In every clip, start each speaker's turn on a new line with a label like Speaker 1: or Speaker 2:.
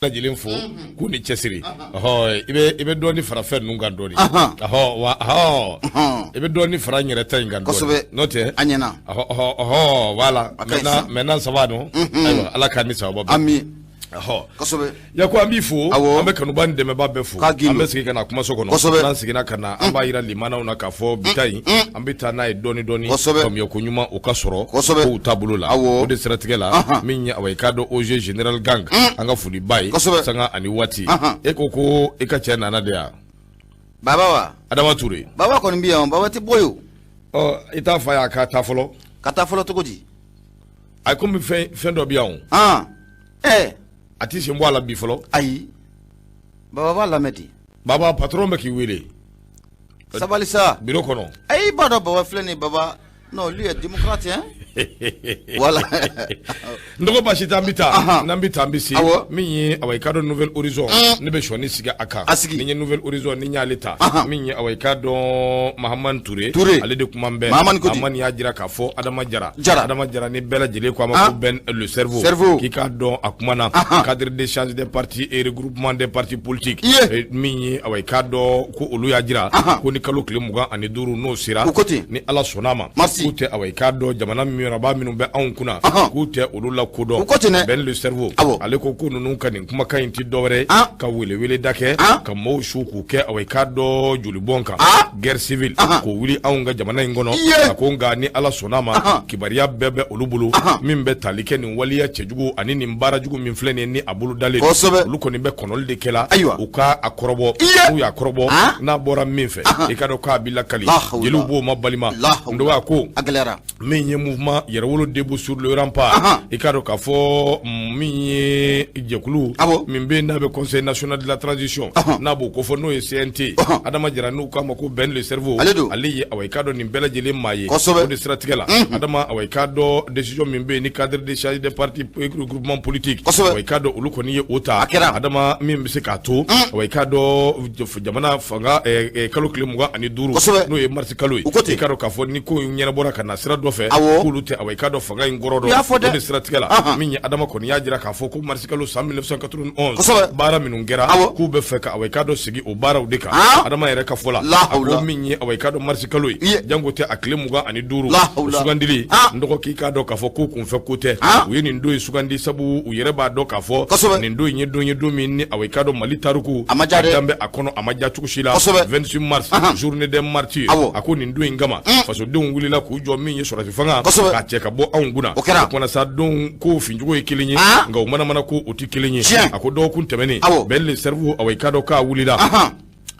Speaker 1: Lajɛlen fo k'u ni cɛsiri. Ɔhɔ, i bɛ dɔɔni fara fɛn ninnu kan dɔɔni. Ɔhɔ wa, ɔhɔ, i bɛ dɔɔni fara n yɛrɛ ta in kan dɔɔni. N'o tɛ
Speaker 2: A ɲɛna.
Speaker 1: Ɔhɔ ɔhɔ ɔhɔ, voilà.
Speaker 2: A ka ɲi
Speaker 1: Maintenant
Speaker 2: sisan.
Speaker 1: maintenant, ça va, non? Ayiwa, Ala k'an ni sababa bɛn.
Speaker 2: Ami.
Speaker 1: Ɔhɔ. Yaku, an b'i fo. An bɛ kanuba ni dɛmɛba bɛɛ fo.
Speaker 2: K'a gindo.
Speaker 1: An bɛ segin ka na kumaso kɔnɔ. N'an seginna ka na, an b'a yira limanaw na k'a fɔ bi ta in, an bɛ taa n'a ye dɔɔni dɔɔni. Faamuya ko ɲuman o ka sɔrɔ kow taabolo la. O de siratigɛ la, min ye, awa, i k'a dɔn, OG Général Gang, an ka foliba ye sanga ani waati. E ko ko i ka cɛ nana de yan?
Speaker 2: Baba wa?
Speaker 1: Adama Touré.
Speaker 2: Baba kɔni bɛ yan, baba tɛ bɔ yen o.
Speaker 1: Ɔ, i t'a fa ye a ka taa fɔlɔ.
Speaker 2: Ka taa fɔlɔ cogo di?
Speaker 1: A komi fɛn dɔ bɛ yan o. A t'i sen bɔ a la bi fɔlɔ.
Speaker 2: Ayi, baba b'a lamɛn di.
Speaker 1: Baba, patron bɛ k'i wele.
Speaker 2: Sabali sa.
Speaker 1: Bureau kɔnɔ.
Speaker 2: Ayi, i b'a dɔn, baba filɛ nin ye, baba non, lui est démocrate, hein, voilà.
Speaker 1: N dɔgɔ, baasi tɛ, an bɛ taa. N'an bɛ taa, an bɛ se. Min ye, awa, i k'a dɔn, Nouvel Horizon, ne bɛ sɔɔni sigi a kan.
Speaker 2: A sigi.
Speaker 1: Ni n ye Nouvel Horizon, ni n y'ale ta. Min ye, awa, i k'a dɔn, Mahamani Touré.
Speaker 2: Touré.
Speaker 1: Ale de kuma bɛɛ.
Speaker 2: Mahamani ko di?
Speaker 1: Mahamani y'a jira k'a fɔ Adama Jara.
Speaker 2: Jara.
Speaker 1: Adama Jara ni bɛɛ lajɛlen ko a ma ko Ben le cerveau.
Speaker 2: Cerveau.
Speaker 1: K'i k'a dɔn, a kuma na. Cadre d'échange des partis et regroupement des partis politiques. Min ye, awa, i k'a dɔn ko olu y'a jira ko ni kalo tile 25 n'o sera.
Speaker 2: U ko ten.
Speaker 1: Ni Ala sɔnna a ma.
Speaker 2: Merci.
Speaker 1: K'u tɛ, awa, i k'a dɔn, jamana min minnu bɛ anw kunna, k'u tɛ olu la kodɔn.
Speaker 2: U ko ten dɛ.
Speaker 1: Ben le cerveau. Ale ko ko ninnu ka nin kumakan in ti dɔwɛrɛ ye ka welewele da kɛ ka maaw su k'u kɛ, awa, i k'a dɔn, jolibɔn kan, guerre civile k'o wuli anw ka jamana in kɔnɔ. A ko nka ni Ala sɔnna a ma, kibaruya bɛɛ bɛ olu bolo min bɛ tali kɛ nin waleya cɛjugu ani nin baara jugu min filɛ nin ye, ni a bolo dalen don. Olu kɔni bɛ kɔnɔli de kɛla u ka a kɔrɔbɔ. N'u y'a kɔrɔbɔ, n'a bɔra min fɛ, i ka dɔn k'a b'i lakali.
Speaker 2: La hawla.
Speaker 1: Jeliw b'o ma balima.
Speaker 2: La hawla.
Speaker 1: N dɔgɔ ko
Speaker 2: A gɛlɛyara.
Speaker 1: Min ye mouvement Yɛrɛwolo debout sur le rempart, i k'a dɔn k'a fɔ min ye jɛkulu min bɛ yen, n'a bɛ Conseil national de la transition, n'a b'o kofɔ, n'o ye CNT. Adama Jara, n'u k'a ma ko Ben le cerveau.
Speaker 2: Ale don.
Speaker 1: Ale ye, awa, i k'a dɔn, nin bɛɛ lajɛlen maa ye. O de siratigɛ la, Adama, awa, i k'a dɔn, décision min bɛ yen ni cadre d'échange des partis et regroupement politique, awa, i k'a dɔn, olu kɔni ye o ta.
Speaker 2: A kɛra.
Speaker 1: Adama, min bɛ se k'a to, awa, i k'a dɔn, jamana fanga kalo tile 25, n'o ye marisi kalo ye,
Speaker 2: U ko ten.
Speaker 1: i k'a dɔn k'a fɔ ni ko in ɲɛnabɔra ka na sira dɔ fɛ, k'olu tɛ, awa, i k'a dɔn, fanga in kɔrɔ
Speaker 2: U y'a fɔ
Speaker 1: dɔn.
Speaker 2: dɛ.
Speaker 1: O de siratigɛ la, min ye Adama kɔni y'a jira k'a fɔ ko marisi kalo san 1991 baara minnu kɛra, k'u bɛ fɛ ka, awa, i k'a dɔn, sigi o baaraw de kan. Adama yɛrɛ ka fɔ la,
Speaker 2: La
Speaker 1: a ko
Speaker 2: hawla.
Speaker 1: min ye, awa, i k'a dɔn, marisi kalo ye, jango tɛ a tile 25,
Speaker 2: La
Speaker 1: o
Speaker 2: hawla.
Speaker 1: sugandili, n dɔgɔ, k'i k'a dɔn k'a fɔ ko kunfɛ ko tɛ. U ye nin don in sugandi sabu u yɛrɛ b'a dɔn k'a fɔ nin don in ye don ye, don min ni, awa, i k'a dɔn, Mali tariku
Speaker 2: A ma diya dɛ.
Speaker 1: dan bɛ a kɔnɔ, a ma diya cogo si la. 26 mars, journée des martyrs. A ko nin don in kama, fasodenw wulila k'u jɔ min ye sɔrɔsi fanga k'a cɛ ka bɔ anw kunna.
Speaker 2: O kɛra.
Speaker 1: O kumana sa, don ko fincogo ye kelen ye, nka o manamana ko o tɛ kelen ye. A ko dɔgɔkun tɛmɛnen, Ben le cerveau, awa, i k'a dɔn k'a wulila,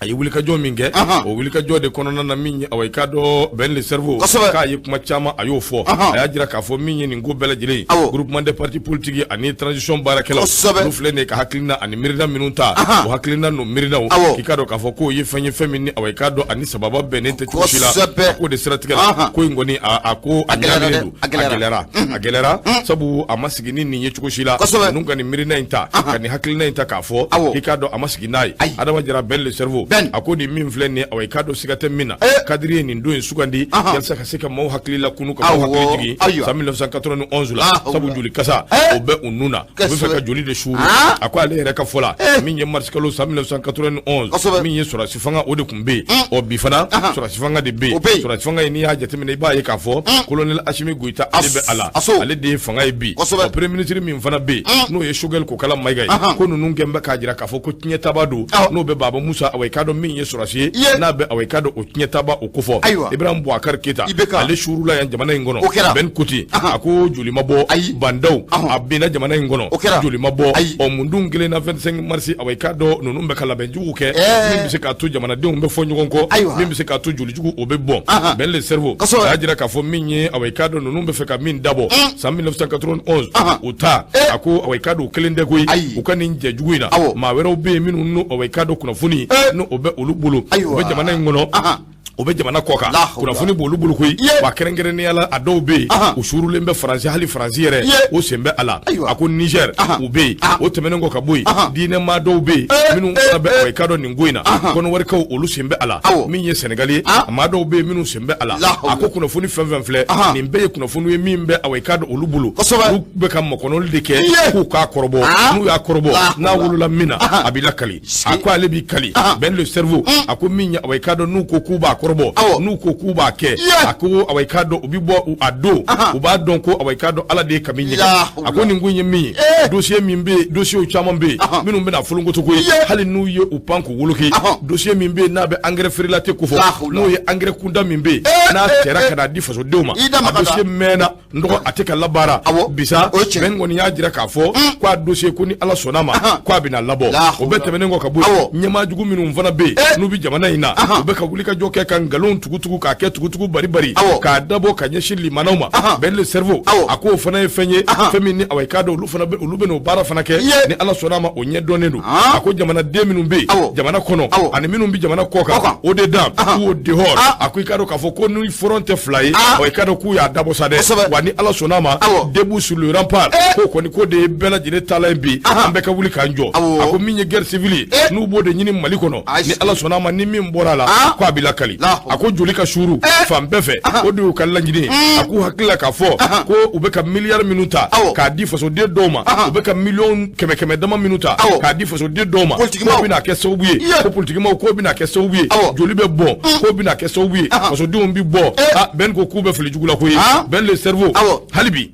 Speaker 1: a ye wulikajɔ min kɛ, o wulikajɔ de kɔnɔna na, min ye, awa, i k'a dɔn, Ben le cerveau k'a ye kuma caman, a y'o fɔ. A y'a jira k'a fɔ min ye nin ko bɛɛ lajɛlen ye, groupement des partis politiques ani transition baarakɛlaw, olu filɛ nin ye ka hakilina ani miirina minnu ta, o hakilina n'o miirinaw, k'i k'a dɔn k'a fɔ k'o ye fɛn ye, fɛn min ni, awa, i k'a dɔn, ani sababa bɛnnen tɛ cogo si la. A k'o de siratigɛ la, ko in kɔni, a ko a
Speaker 2: A gɛlɛyara
Speaker 1: ɲagaminen
Speaker 2: dɛ,
Speaker 1: don.
Speaker 2: a
Speaker 1: A
Speaker 2: gɛlɛyara.
Speaker 1: gɛlɛyara, a gɛlɛyara, sabu a ma sigi ni nin ye cogo si la. Ninnu ka nin miirina in ta ka nin hakilina in ta k'a fɔ, k'i k'a dɔn, a ma sigi n'a ye. Adama Jara, Ben le cerveau, a ko nin min filɛ nin ye, awa, i k'a dɔn, siga tɛ min na, cadre ye nin don in sugandi yalisa ka se ka maaw hakili lakunu, ka maaw hakili jigin san 1991 la, sabu joli kasa o bɛ u nun na, u bɛ fɛ ka joli de suuru. A ko ale yɛrɛ ka fɔ la, min ye marisi kalo san 1991, min ye sɔrɔsi fanga, o de tun bɛ yen. Ɔ, bi fana sɔrɔsi fanga de bɛ yen. Sɔrɔsi fanga in, n'i y'a jateminɛ, i b'a ye k'a fɔ colonel Assimi Goïta, ale bɛ a la, ale de ye fanga ye bi. Ɔ, premier ministre min fana bɛ yen, n'o ye Choguel Kokalla Maïga ye, ko ninnu kɛn bɛ k'a jira k'a fɔ ko tiɲɛtaba don, n'o bɛ Baba Musa, awa, i k'a dɔn, min ye sɔrɔsi ye, n'a bɛ, awa, i k'a dɔn, o tiɲɛtaba o kofɔ. Ibrahim Boubacar Keita, ale suurula yan jamana in kɔnɔ. Ben Koti, a ko joli ma bɔ. Bah N'Daw, a binna jamana in kɔnɔ, joli ma bɔ. Ɔ, mun dun kelen na 25 mars, awa, i k'a dɔn, ninnu bɛ ka labɛn jugu kɛ min bɛ se k'a to jamanadenw bɛ fɔ ɲɔgɔn kɔ, min bɛ se k'a to jolijugu o bɛ bɔn. Ben le cerveau, a y'a jira k'a fɔ min ye, awa, i k'a dɔn, ninnu bɛ fɛ ka min dabɔ san 1991, o ta. A ko, awa, i k'a dɔn, o kelen tɛ koyi. U ka nin jɛ jugu in na, maa wɛrɛw bɛ yen minnu n'o, awa, i k'a dɔn, kunnafoni n'o o bɛ olu bolo, u bɛ jamana in kɔnɔ. O bɛ jamana kɔ kan, kunnafoni b'olu bolo koyi. Wa kɛrɛnkɛrɛnnenya la, a dɔw bɛ yen, u suurulen bɛ Faransi, hali Faransi yɛrɛ o sen bɛ a la. A ko Niger, u bɛ yen. O tɛmɛnen kɔ ka bɔ yen, diinɛ maa dɔw bɛ yen minnu fana bɛ, i k'a dɔn nin ko in na, Kɔnɔwarikaw, olu sen bɛ a la. Min ye Sɛnɛgali ye, maa dɔw bɛ yen minnu sen bɛ a la. A ko kunnafoni fɛn fɛn filɛ nin bɛɛ ye kunnafoni ye min bɛ, awa, i k'a dɔn olu bolo. Olu bɛ ka makɔnɔli de kɛ k'u k'a kɔrɔbɔ. N'u y'a kɔrɔbɔ, n'a wolola min na, a b'i lakali. A ko ale b'i kali, Ben le cerveau. A ko min ye, awa, i k'a dɔn, n'u ko k'u b'a kɔrɔbɔ, n'u ko k'u b'a kɛ, a ko, awa, i k'a dɔn, u bɛ bɔ a don, u b'a dɔn ko, awa, i k'a dɔn, Ala de ye kami ɲɛgɛn. A ko nin ko in ye min ye, dossier min bɛ yen, dossier caman bɛ yen minnu bɛna folonkoto ko ye, hali n'u ye u pan k'u woloke. Dossier min bɛ yen n'a bɛ engrais frelaté kofɔ, n'o ye engrais kunda min bɛ yen n'a cɛra ka n'a di fasodenw ma, a dossier mɛnna, n dɔgɔ, a tɛ ka labaara bisa. Ben kɔni y'a jira k'a fɔ ko a dossier ko ni Ala sɔnna ma, ko a bɛna labɔ. O bɛɛ tɛmɛnen kɔ ka bɔ yen, ɲɛmaa jugu minnu fana bɛ yen n'u bɛ jamana in na, u bɛ ka wulikajɔ kɛ ka nkalon tugutugu, k'a kɛ tugutugu baribari, k'a dabɔ ka ɲɛsin limanaw ma. Ben le cerveau, a k'o fana ye fɛn ye, fɛn min ni, awa, i k'a dɔn, olu fana bɛ, olu bɛ n'o baara fana kɛ. Ni Ala sɔnna a ma, o ɲɛ dɔnnen don. A ko jamanaden minnu bɛ yen jamana kɔnɔ ani minnu bɛ jamana kɔ kan, au dedans ou au dehors, a ko i k'a dɔn k'a fɔ ko ni front tɛ fila ye, i k'a dɔn k'u y'a dabɔ sa dɛ. Wa ni Ala sɔnna a ma, debout sur le rempart, k'o kɔni ko de ye bɛɛ lajɛlen taalan ye bi, an bɛɛ ka wuli k'an jɔ. A ko min ye guerre civile ye, n'u b'o de ɲini Mali kɔnɔ, ni Ala sɔnna a ma, ni min bɔra a la, ko a b'i lakali. A ko joli ka suuru fan bɛɛ fɛ, o de y'u ka laɲini ye. A k'u hakili la k'a fɔ ko u bɛ ka miliyari minnu ta k'a di fasoden dɔw ma, u bɛ ka miliyɔn kɛmɛ kɛmɛ dama minnu ta k'a di fasoden dɔw ma, k'o bɛna kɛ sababu ye ko politikimaw, k'o bɛna kɛ sababu ye joli bɛ bɔn, k'o bɛna kɛ sababu ye fasodenw bɛ bɔ. Ah, Ben ko k'u bɛ fili jugu la koyi. Ben le cerveau, hali bi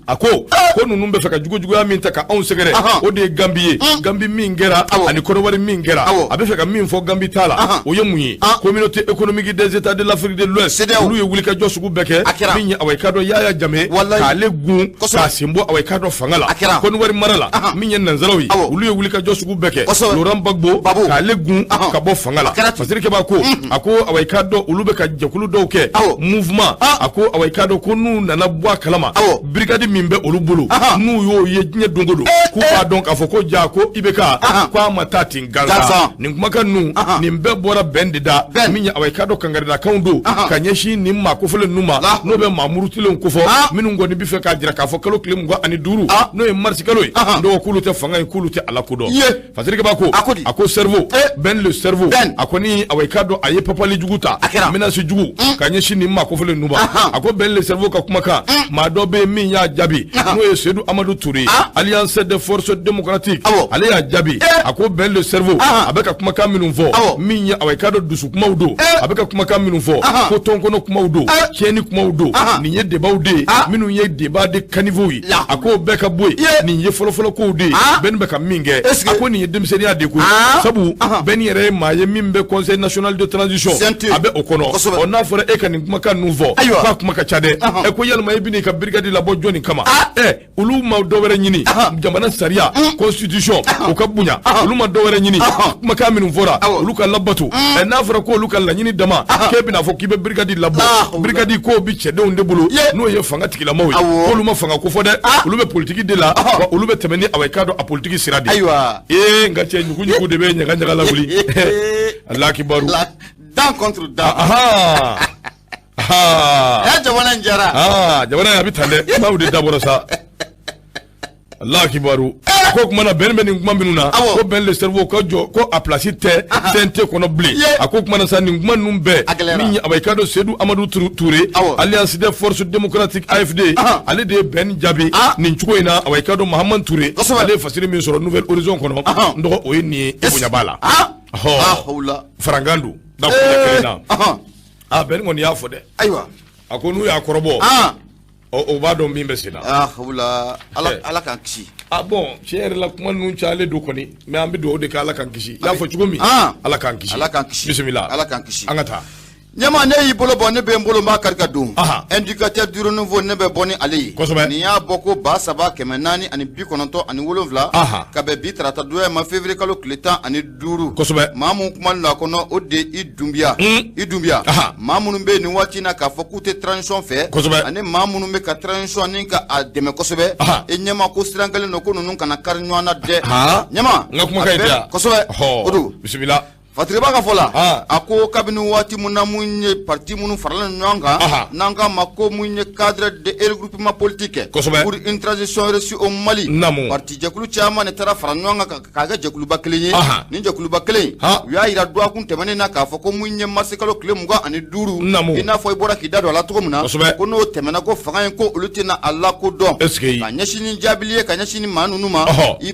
Speaker 1: a ko ko ninnu bɛ fɛ ka jugujuguya min ta ka anw sɛgɛrɛ, o de ye Gambi ye. Gambi min kɛra ani Kɔnɔwari min kɛra, a bɛ fɛ ka min fɔ Gambi ta la, o ye mun ye? Communauté économique des États de l'Afrique de l'Ouest, olu ye wulikajɔ sugu bɛɛ kɛ. Min ye, awa, i k'a dɔn, Yaya Jame, k'ale gun k'a sen bɔ, awa, i k'a dɔn, fanga la Kɔnɔwari mara la. Min ye nanzaraw ye, olu ye wulikajɔ sugu bɛɛ kɛ Laurent Gbagbo, k'ale gun ka bɔ fanga la. Fasiri Keba ko, a ko, awa, i k'a dɔn, olu bɛ ka jɛkulu dɔw kɛ, mouvement. A ko, awa, i k'a dɔn ko n'u nana bɔ a kalama, brigade min bɛ olu bolo, n'u y'o ye diɲɛ don o don, k'u b'a dɔn k'a fɔ ko ja ko IBK, ko a ma taa ten gansan. Nin kumakan ninnu, nin bɛɛ bɔra Ben de da. Min ye, awa, i k'a dɔn, kangaridakanw don ka ɲɛsin nin maa kofɔlen ninnu ma, n'o bɛ maa murutilenw kofɔ, minnu kɔni bɛ fɛ k'a jira k'a fɔ kalo tile 25, n'o ye marisi kalo ye, dɔw k'olu tɛ fanga ye, k'olu tɛ a lakodɔn. Fasiri Keba ko, a ko cerveau, Ben le cerveau, a kɔni, awa, i k'a dɔn, a ye papali jugu ta, menace jugu ka ɲɛsin nin maa kofɔlen ninnu ma. A ko Ben le cerveau ka kumakan, maa dɔ bɛ yen min y'a jaabi, n'o ye Seydou Amadu Ture, Alliance des forces démocratiques, ale y'a jaabi. A ko Ben le cerveau, a bɛ ka kumakan minnu fɔ, min ye, awa, i k'a dɔn, dusukumaw don. A bɛ ka kumakan minnu fɔ, ko tɔnkɔnɔ kumaw don, tiɲɛni kumaw don. Nin ye débatw de ye minnu ye débat de caniveau ye. A k'o bɛɛ ka bɔ yen, nin ye fɔlɔfɔlɔ kow de ye. Ben bɛ ka min kɛ, a ko nin ye denmisɛnninya de ko ye, sabu Ben yɛrɛ ye maa ye min bɛ Conseil national de transition, a bɛ o kɔnɔ. Ɔ, n'a fɔra e ka nin kumakan ninnu fɔ, k'a kuma ka ca dɛ. Ɛ, ko yalima e bɛn'i ka brigade labɔ jɔnni kama? Ɛ, olu ma dɔ wɛrɛ ɲini, jamana sariya, constitution, o ka bonya. Olu ma dɔ wɛrɛ ɲini, kumakan minnu fɔra, olu ka labato. Ɛ, n'a fɔra ko olu ka laɲini dama, k'e bɛna fɔ k'i bɛ brigade labɔ, brigade k'o bi cɛdenw de bolo, n'o ye fanga tigilamaw ye, k'olu ma fanga ko fɔ dɛ, olu bɛ politiki de la, wa olu bɛ tɛmɛ ni, awa, i k'a dɔn, a politiki sira de.
Speaker 2: Ayiwa.
Speaker 1: Ee, n ka cɛ, ɲugu de bɛ ɲaga ɲaga lawuli. Alakibaru.
Speaker 2: Dent contre dent.
Speaker 1: Aa.
Speaker 2: Jamana in jara.
Speaker 1: Aa, jamana in a bɛ tan dɛ, kumaw de dabɔra sa. Alakibaru. Ko kuma na, Ben bɛ nin kuma minnu na, ko Ben le cerveau ka jɔ, ko a place tɛ CNT kɔnɔ bilen. A ko kuma na sa, nin kuma ninnu bɛɛ, min ye, awa, i k'a dɔn, Seydou Amadu Touré, Alliance des forces démocratiques, AFD, ale de ye Ben jaabi nin cogo in na. Awa, i k'a dɔn, Mahamane Touré, ale ye fasiri min sɔrɔ Nouvel Horizon kɔnɔ, n dɔgɔ, o ye nin ye. E bonya b'a la, farankan don dakuruɲɛ kelen na. A Ben kɔni y'a fɔ dɛ.
Speaker 2: Ayiwa.
Speaker 1: A ko n'u y'a kɔrɔbɔ, o b'a dɔn min bɛ sen na.
Speaker 2: Ala k'an kisi.
Speaker 1: Ah bon, tiɲɛ yɛrɛ la, kuma ninnu cayalen don kɔni, mais an bɛ dugawu de kɛ, Ala k'an kisi. I y'a fɔ cogo min, Ala k'an kisi.
Speaker 2: Ala k'an kisi.
Speaker 1: Bisimila.
Speaker 2: Ala k'an kisi.
Speaker 1: An ka taa.
Speaker 2: Ɲɛma, ne y'i bolo bɔ, ne bɛ n bolo, n b'a kari ka don. Indicateur du renouveau, ne bɛ bɔ ni ale ye. Nin y'a bɔ ko 3497, ka bɛn bi tarata donya ma, février kalo tile 15. Maa mun kuma don a kɔnɔ, o de i Dunbiya. I Dunbiya. Maa minnu bɛ yen nin waati in na k'a fɔ k'u tɛ transition fɛ. Ani maa minnu bɛ ka transition ni ka a dɛmɛ kosɛbɛ. E ɲɛma, ko siran kɛlen don ko ninnu kana kari ɲɔgɔn na dɛ. Ɲɛma.
Speaker 1: N ka kumakan in tɛ yan.
Speaker 2: Kosɛbɛ. O don.
Speaker 1: Bisimila.
Speaker 2: Fatiriba ka fɔ la a ko kabini waati min na mun ye parti minnu faralen ɲɔgɔn kan n'an k'a ma ko mun ye cadre de regroupement politique pour une transition réussie au Mali parti jɛkulu caman de taara fara ɲɔgɔn kan k'a kɛ jɛkuluba kelen ye nin jɛkuluba kelen u y'a jira dɔgɔkun tɛmɛnen na k'a fɔ ko mun ye mars kalo tile 25 i n'a fɔ i bɔra k'i da don a la cogo min na ko n'o tɛmɛna ko fanga in ko olu tɛna a lakodɔn ka ɲɛsin ni jaabili ye ka ɲɛsin ni maa ninnu ma i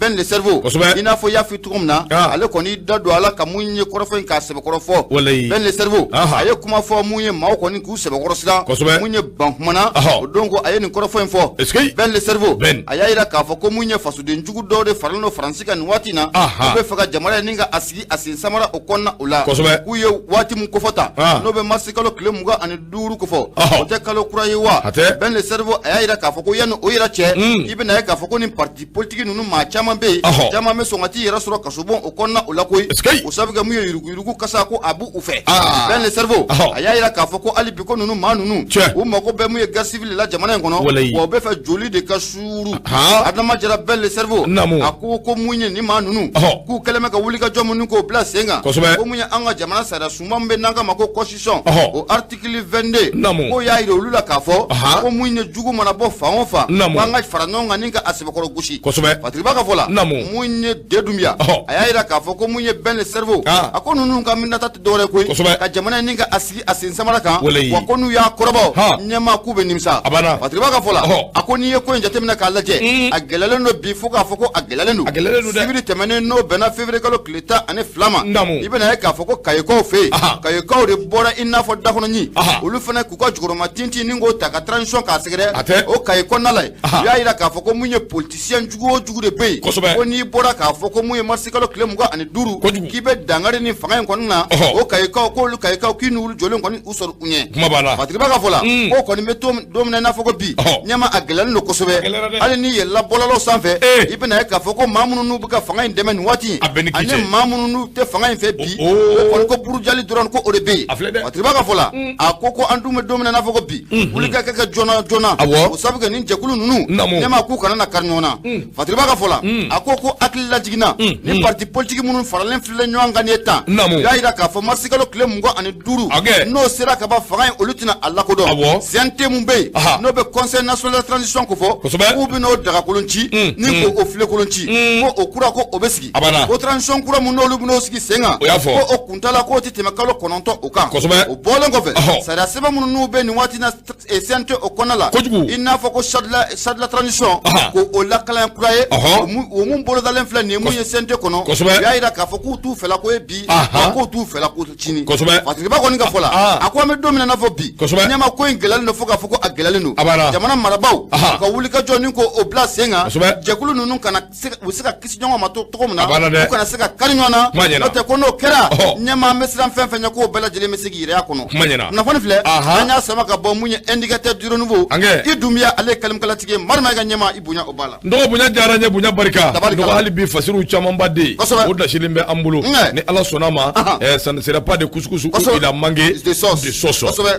Speaker 2: Ben le cerveau i n'a fɔ i y'a fɔ cogo min na ale kɔni da don a la ka mun ye kɔrɔfɔ in k'a sɛbɛkɔrɔ fɔ. Ben le cerveau a ye kuma fɔ mun ye maaw kɔni k'u sɛbɛkɔrɔ siran mun ye ban kumana o don ko a ye nin kɔrɔfɔ in fɔ. Ben le cerveau a y'a jira k'a fɔ ko mun ye fasoden jugu dɔw de faralen don Faransi kan nin waati in na u bɛ fɛ ka jamana in ni ka a sigi a sen samara o kɔnɔna o la k'u ye waati min kofɔ tan n'o bɛ mars kalo tile 25 kofɔ o tɛ kalo kura ye wa? Ben le cerveau a y'a jira k'a fɔ ko yanni o yɛrɛ cɛ i bɛna ye k'a fɔ ko nin parti politiki ninnu maa caman bɛ yen caman bɛ sɔn ka t'i yɛrɛ sɔrɔ kasobon o kɔnɔna o la koyi o sabu kɛ mun ye yuruguyurugu kasa ko a b'u fɛ. Ben le cerveau a y'a jira k'a fɔ ko hali bi ko ninnu maa ninnu u mago bɛ mun ye guerre civile la jamana in kɔnɔ, wa u bɛ fɛ joli de ka suuru. Adama Jara Ben le cerveau a ko mun ye nin maa ninnu k'u kɛlen bɛ ka wulikajɔ minnu k'o bila sen kan ko mun ye an ka jamana sariya sunba min bɛ n'an k'a ma ko constitution o article 22 k'o y'a jira olu la k'a fɔ ko mun ye jugu mana bɔ fan o fan ko an ka fara ɲɔgɔn kan ni ka a sɛbɛkɔrɔ gosi. Fatiriba ka fɔ la mun ye De Dunbiya a y'a jira k'a fɔ ko mun ye Ben le cerveau a ko ninnu ka miirinata tɛ dɔwɛrɛ koyi ka jamana in ni ka a sigi a sen samara kan, wa ko n'u y'a kɔrɔbɔ ɲɛmaa k'u bɛ nimisa. Fatiriba ka fɔ la a ko n'i ye ko in jateminɛ k'a lajɛ a gɛlɛyalen don bi fo k'a fɔ ko a gɛlɛyalen don. Sibiri tɛmɛnen n'o bɛnna février kalo tile 12 ma, i bɛna ye k'a fɔ ko Kayikaw fɛ yen, Kayikaw de bɔra i n'a fɔ dakɔnɔɲin, olu fana k'u ka jukɔrɔma tintin ni k'o ta ka transition k'a sɛgɛrɛ o Kayi kɔnɔna la yen. U y'a jira k'a fɔ ko mun ye politicien jugu o jugu de bɛ yen, ko n'i bɔra k'a fɔ ko mun ye mars kalo tile 25 k'i bɛ dankari ni fanga in kɔnɔna na, o Kayikaw k'olu Kayikaw k'i n'olu jɔlen kɔni u sɔrɔ u ɲɛ. Fatiriba ka fɔ la k'o kɔni bɛ to don min na i n'a fɔ ko bi ɲɛma a gɛlɛyalen don kosɛbɛ. Hali n'i yɛlɛla bɔlɔlɔ sanfɛ i bɛna ye k'a fɔ ko maa minnu n'u bɛ ka fanga in dɛmɛ nin waati in ani maa minnu n'u tɛ fanga in fɛ bi, o kɔni ko burujali dɔrɔn ko o de bɛ yen. Fatiriba ka fɔ la a ko an dun bɛ don min na i n'a fɔ ko bi wuli ka kɛ joona joona, o sabu kɛ nin jɛkulu ninnu ɲɛma k'u kana na kari ɲɔgɔn na. Fatiriba ka fɔ la a ko hakili lajiginna ni parti politique minnu faralen filɛ ɲɔgɔn kan nin ye tan, u y'a jira k'a fɔ mars kalo tile 25 n'o sera ka ban fanga in olu tɛna a lakodɔn. CNT mun bɛ yen n'o bɛ conseil national de transition ko fɔ, k'u bɛna o dagakolon ci ni k'o filenkolon ci, ko o kura ko o bɛ sigi, ko transition kura mun n'olu bɛn'o sigi sen kan, ko o kuntala k'o tɛ tɛmɛ kalo 9 o kan. O bɔlen kɔfɛ, sariya sɛbɛn minnu n'u bɛ nin waati na CNT o kɔnɔna la, i n'a fɔ ko charte de la transition ko o lakalan kura ye, o mun bolodalen filɛ nin ye mun ye CNT kɔnɔ, u y'a jira k'a fɔ k'u t'u fɛla ko ye bi, k'u t'u fɛla ko sini. Fatiriba kɔni ka fɔ la a ko an bɛ don min na i n'a fɔ bi ɲɛma ko in gɛlɛyalen don fo k'a fɔ ko a gɛlɛyalen don. Jamana marabaaw u ka wulikajɔ ni k'o bila sen kan, jɛkulu ninnu kana u bɛ se ka kisi ɲɔgɔn ma cogo min na, u kana se ka kari ɲɔgɔn na, n'o tɛ ko n'o kɛra ɲɛma an bɛ siran fɛn fɛn ɲɛ k'o bɛɛ lajɛlen bɛ se k'i yɛrɛ y'a kɔnɔ. Kunnafoni filɛ an y'a sama ka bɔ mun ye indicateur du renouveau i Dunbiya ale ye kalimkalatigi ye Marima ka ɲɛma i bonya o b'a la.
Speaker 1: N dɔgɔ bonya diyara n ye, bonya barika dɔgɔ hali bi fasiriw camanba de yen, o dasilen bɛ an bolo ni Ala sɔnna ma. Ça ne sera pas de couscous où il a manqué de sauce.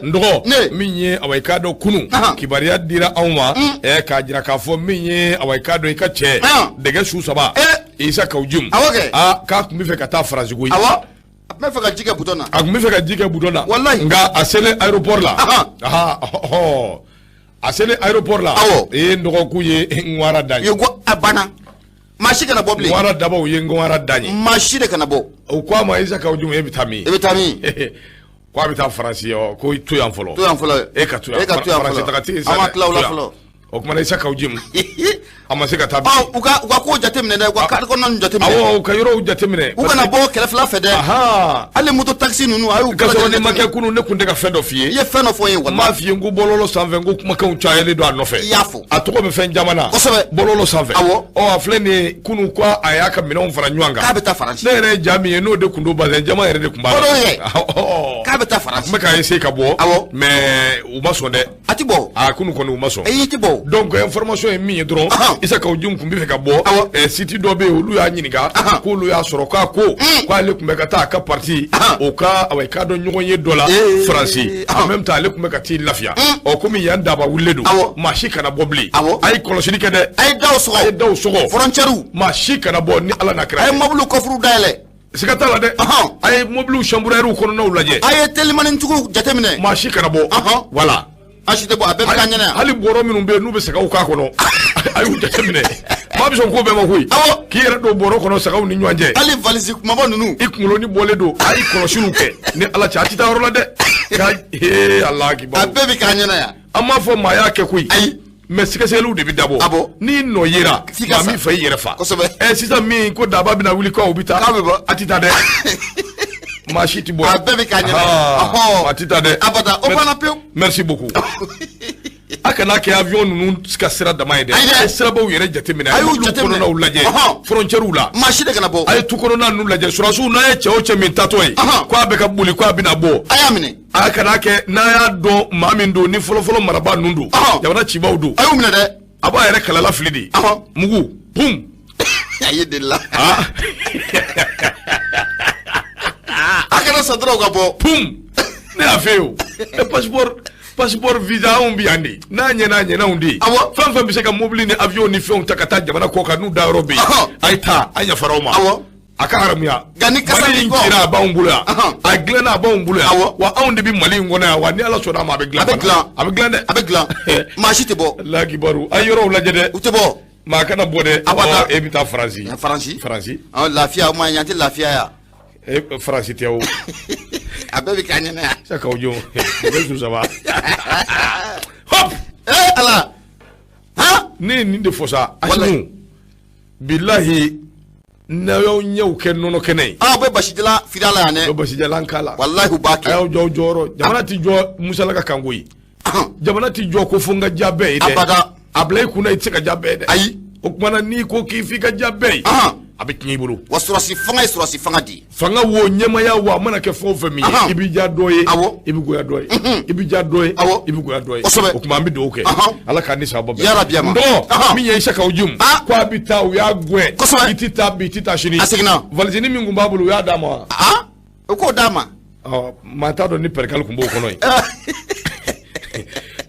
Speaker 1: N dɔgɔ min ye awa i k'a dɔn kunun kibaruya dira anw ma k'a jira k'a fɔ min ye awa i k'a dɔn i ka cɛ dɛgɛ su saba Isa Kawu Jim k'a tun bɛ fɛ ka taa Faransi koyi.
Speaker 2: A tun bɛ fɛ ka ji kɛ bidɔn na.
Speaker 1: A tun bɛ fɛ ka ji kɛ bidɔn na.
Speaker 2: Walayi.
Speaker 1: Nka a selen aéroport la. A selen aéroport la.
Speaker 2: Awɔ.
Speaker 1: Ee n dɔgɔ k'u ye ŋwara da ye.
Speaker 2: Ko a banna. Maa si kana bɔ bilen.
Speaker 1: Ŋwara dabaw ye ŋwara da ye.
Speaker 2: Maa si de kana bɔ.
Speaker 1: U ko a ma Isa Kawu Jim e bɛ taa min?
Speaker 2: E bɛ taa min?
Speaker 1: Ko a bɛ taa Faransi ko to yan fɔlɔ.
Speaker 2: To yan fɔlɔ.
Speaker 1: E ka to yan.
Speaker 2: E ka to yan fɔlɔ.
Speaker 1: Faransi taga tɛ yen sa
Speaker 2: dɛ. An ma tila o la fɔlɔ.
Speaker 1: O kuma na Isa Kawu Jim a ma se ka taa.
Speaker 2: U ka kow jateminɛ dɛ, u ka kari kɔnɔna ninnu jateminɛ.
Speaker 1: Awɔ, u ka yɔrɔw jateminɛ.
Speaker 2: U kana bɔ kɛrɛfɛla fɛ dɛ. Hali moto taxi ninnu a y'u.
Speaker 1: Ka sɔrɔ nin ma kɛ kunun, ne tun tɛ ka fɛn dɔ f'i ye.
Speaker 2: I ye fɛn dɔ fɔ n ye walahi.
Speaker 1: N b'a f'i ye n ko bɔlɔlɔ sanfɛ n ko kumakanw cayalen don a nɔfɛ.
Speaker 2: I y'a fɔ.
Speaker 1: A tɔgɔ bɛ fɛn caman na.
Speaker 2: Kosɛbɛ.
Speaker 1: Bɔlɔlɔ sanfɛ.
Speaker 2: Awɔ.
Speaker 1: Ɔ a filɛ nin ye kunun ko a y'a ka minɛnw fara ɲɔgɔn kan.
Speaker 2: K'a bɛ taa Faransi.
Speaker 1: Ne yɛrɛ ye ja min ye n'o de tun don bazɛn jama yɛrɛ de tun b'a la.
Speaker 2: O de ye. K'a bɛ taa Faransi.
Speaker 1: A tun bɛ k'a essayer ka bɔ.
Speaker 2: Awɔ.
Speaker 1: Mais u ma sɔn dɛ.
Speaker 2: A ti bɔ.
Speaker 1: A kunun kɔni u ma sɔn.
Speaker 2: Ayi, i ti bɔ.
Speaker 1: Donc information ye min ye dɔrɔn. Isa Kawu Jim tun bɛ fɛ ka bɔ.
Speaker 2: Awɔ.
Speaker 1: Site dɔ bɛ yen olu y'a ɲininka. K'olu y'a sɔrɔ k'a ko. K'ale tun bɛ ka taa a ka parti. O ka awa i k'a dɔn ɲɔgɔn ye dɔ la. Faransi. En même temps ale tun bɛ ka t'i lafiya. Ɔ komi yan daba wulilen don.
Speaker 2: Awɔ.
Speaker 1: Maa si kana bɔ bilen.
Speaker 2: Awɔ.
Speaker 1: A ye kɔlɔsili kɛ dɛ.
Speaker 2: A ye daw sɔgɔ.
Speaker 1: A ye daw sɔgɔ.
Speaker 2: Frontière.
Speaker 1: Maa si kana bɔ ni Ala n'a kira.
Speaker 2: A ye mɔbiliw kɔfuru dayɛlɛ.
Speaker 1: Siga t'a la dɛ. A ye mobiliw chambre à air kɔnɔnaw lajɛ.
Speaker 2: A ye telimanintigiw jateminɛ.
Speaker 1: Maa si kana bɔ. Voilà.
Speaker 2: A si tɛ bɔ, a bɛɛ bɛ k'an ɲɛna yan.
Speaker 1: Hali bɔrɔ minnu bɛ yen n'u bɛ sagaw k'a kɔnɔ, a y'u jateminɛ. Maa bɛ sɔn ko bɛɛ ma koyi.
Speaker 2: Awɔ.
Speaker 1: K'i yɛrɛ don bɔrɔ kɔnɔ sagaw ni ɲɔgɔn cɛ.
Speaker 2: Hali valise kumaba ninnu.
Speaker 1: I kunkolo ni bɔlen don, a ye kɔlɔsiliw kɛ ni Ala cɛ, a tɛ taa yɔrɔ la dɛ. Ka ee Ala
Speaker 2: kibaru. A bɛɛ bɛ k'an ɲɛna yan.
Speaker 1: An m'a fɔ maa y'a kɛ koyi.
Speaker 2: Ayi.
Speaker 1: Mais sɛgɛsɛgɛliw de bɛ dabɔ.
Speaker 2: Awɔ.
Speaker 1: N'i nɔ yera.
Speaker 2: F'i ka
Speaker 1: maa
Speaker 2: sa.
Speaker 1: min fa i yɛrɛ fa.
Speaker 2: Kosɛbɛ.
Speaker 1: Ɛ sisan min ko daba bɛna wuli k'aw bɛ taa.
Speaker 2: K'a bɛ bɔ.
Speaker 1: A tɛ taa dɛ. Maa si tɛ bɔ.
Speaker 2: A bɛɛ bɛ k'an ɲɛna. Ɔhɔ.
Speaker 1: A tɛ taa dɛ.
Speaker 2: Abada, o banna pewu.
Speaker 1: Merci beaucoup. A kana kɛ avion ninnu ka sira dama ye dɛ.
Speaker 2: Ayi dɛ.
Speaker 1: A ye sirabaw yɛrɛ jateminɛ.
Speaker 2: A y'u
Speaker 1: mobiliw
Speaker 2: jateminɛ.
Speaker 1: kɔnɔnaw lajɛ.
Speaker 2: Ɔhɔn.
Speaker 1: Frontières la.
Speaker 2: Maa si de kana bɔ.
Speaker 1: A ye tu kɔnɔna ninnu lajɛ. Sɔrɔdasiw n'a ye cɛ o cɛ min taatɔ ye.
Speaker 2: Ɔhɔn.
Speaker 1: K'a bɛ ka boli k'a bɛna bɔ.
Speaker 2: A y'a minɛ.
Speaker 1: A kana kɛ n'a y'a dɔn maa min don ni fɔlɔfɔlɔ marabaa ninnu don.
Speaker 2: Ɔhɔn.
Speaker 1: Jamana cibaw don.
Speaker 2: A y'u minɛ dɛ.
Speaker 1: A b'a yɛrɛ kalala fili de.
Speaker 2: Ɔhɔn.
Speaker 1: Mugu pum.
Speaker 2: A ye deli la.
Speaker 1: Ah.
Speaker 2: A kana sɔn dɔrɔn u ka bɔ.
Speaker 1: Pum. Ne y'a fɛ yen o. E passeport visa anw bɛ yan de. N'a ɲɛna a ɲɛna anw de ye.
Speaker 2: Awɔ.
Speaker 1: Fɛn fɛn bɛ se ka mobili ni avion ni fɛnw ta ka taa jamana kɔ kan n'u dayɔrɔ bɛ yen.
Speaker 2: Ɔhɔn.
Speaker 1: A ye taa an yafara aw ma.
Speaker 2: Awɔ.
Speaker 1: A ka haramuya.
Speaker 2: Nka ni kasa
Speaker 1: Mali
Speaker 2: b'i
Speaker 1: in
Speaker 2: kɔ.
Speaker 1: cira a b'anw bolo yan.
Speaker 2: Ɔhɔn.
Speaker 1: A dilanna a b'anw bolo yan.
Speaker 2: Awɔ.
Speaker 1: Wa anw de bɛ Mali in kɔnɔ yan wa ni Ala sɔnna a ma a bɛ dilan.
Speaker 2: A bɛ dilan.
Speaker 1: A bɛ dilan dɛ.
Speaker 2: A bɛ dilan. Maa si tɛ bɔ.
Speaker 1: Lakibaru a ye yɔrɔw lajɛ dɛ.
Speaker 2: U tɛ bɔ.
Speaker 1: Maa kana bɔ dɛ.
Speaker 2: Abada.
Speaker 1: Ɔ, e bɛ taa Faransi.
Speaker 2: Faransi.
Speaker 1: Faransi.
Speaker 2: Ɔ lafiya o ma yan tɛ lafiya yan.
Speaker 1: E Faransi tɛ o.
Speaker 2: A bɛɛ bɛ k'an ɲɛna yan.
Speaker 1: Sa k'aw jɔ. Bɛ su saba. Hop.
Speaker 2: Ee Ala. Han.
Speaker 1: Ne ye nin de fɔ sa.
Speaker 2: Walayi.
Speaker 1: Asimu. Bilahi n'aw y'aw ɲɛw kɛ nɔnɔ kɛnɛ ye.
Speaker 2: Aw bɛ basijalan fili a la yan
Speaker 1: Dɔ
Speaker 2: dɛ.
Speaker 1: basijalan k'a la.
Speaker 2: Walahi u b'a
Speaker 1: A
Speaker 2: kɛ.
Speaker 1: y'aw jɔ aw jɔyɔrɔ. Jamana ti jɔ musalaka kan koyi. Jamana ti jɔ ko fo n ka diya bɛɛ ye dɛ.
Speaker 2: Abada.
Speaker 1: A bila i kunna i tɛ se ka diya bɛɛ ye dɛ.
Speaker 2: Ayi.
Speaker 1: O tuma na n'i ko k'i f'i ka diya bɛɛ ye.
Speaker 2: Ahan.
Speaker 1: A bɛ tiɲɛ i bolo.
Speaker 2: Wa sɔrɔsi fanga ye sɔrɔsi fanga de ye.
Speaker 1: Fanga wo ɲɛmaya wo a mana kɛ fɛn o fɛn min ye
Speaker 2: Ahan.
Speaker 1: i b'i diya dɔ ye
Speaker 2: Awɔ.
Speaker 1: i bɛ goya dɔ ye i bɛ diya dɔ ye
Speaker 2: Awɔ.
Speaker 1: i bɛ goya dɔ ye
Speaker 2: Kosɛbɛ.
Speaker 1: o tuma an bɛ dugawu kɛ
Speaker 2: Ahan.
Speaker 1: Ala k'an ni sababa bɛn
Speaker 2: Yarabi ama.
Speaker 1: n dɔgɔ
Speaker 2: Ahan.
Speaker 1: min ye Isaka Ojum
Speaker 2: Ah.
Speaker 1: ko a bɛ taa u y'a gɛn
Speaker 2: Kosɛbɛ.
Speaker 1: i tɛ taa bi i tɛ taa sini
Speaker 2: A seginna.
Speaker 1: valisini min tun b'a bolo u y'a d'a ma
Speaker 2: Ah. O k'o d'a ma.
Speaker 1: Ɔ, maa t'a dɔn ni pɛrɛkali tun b'o kɔnɔ yen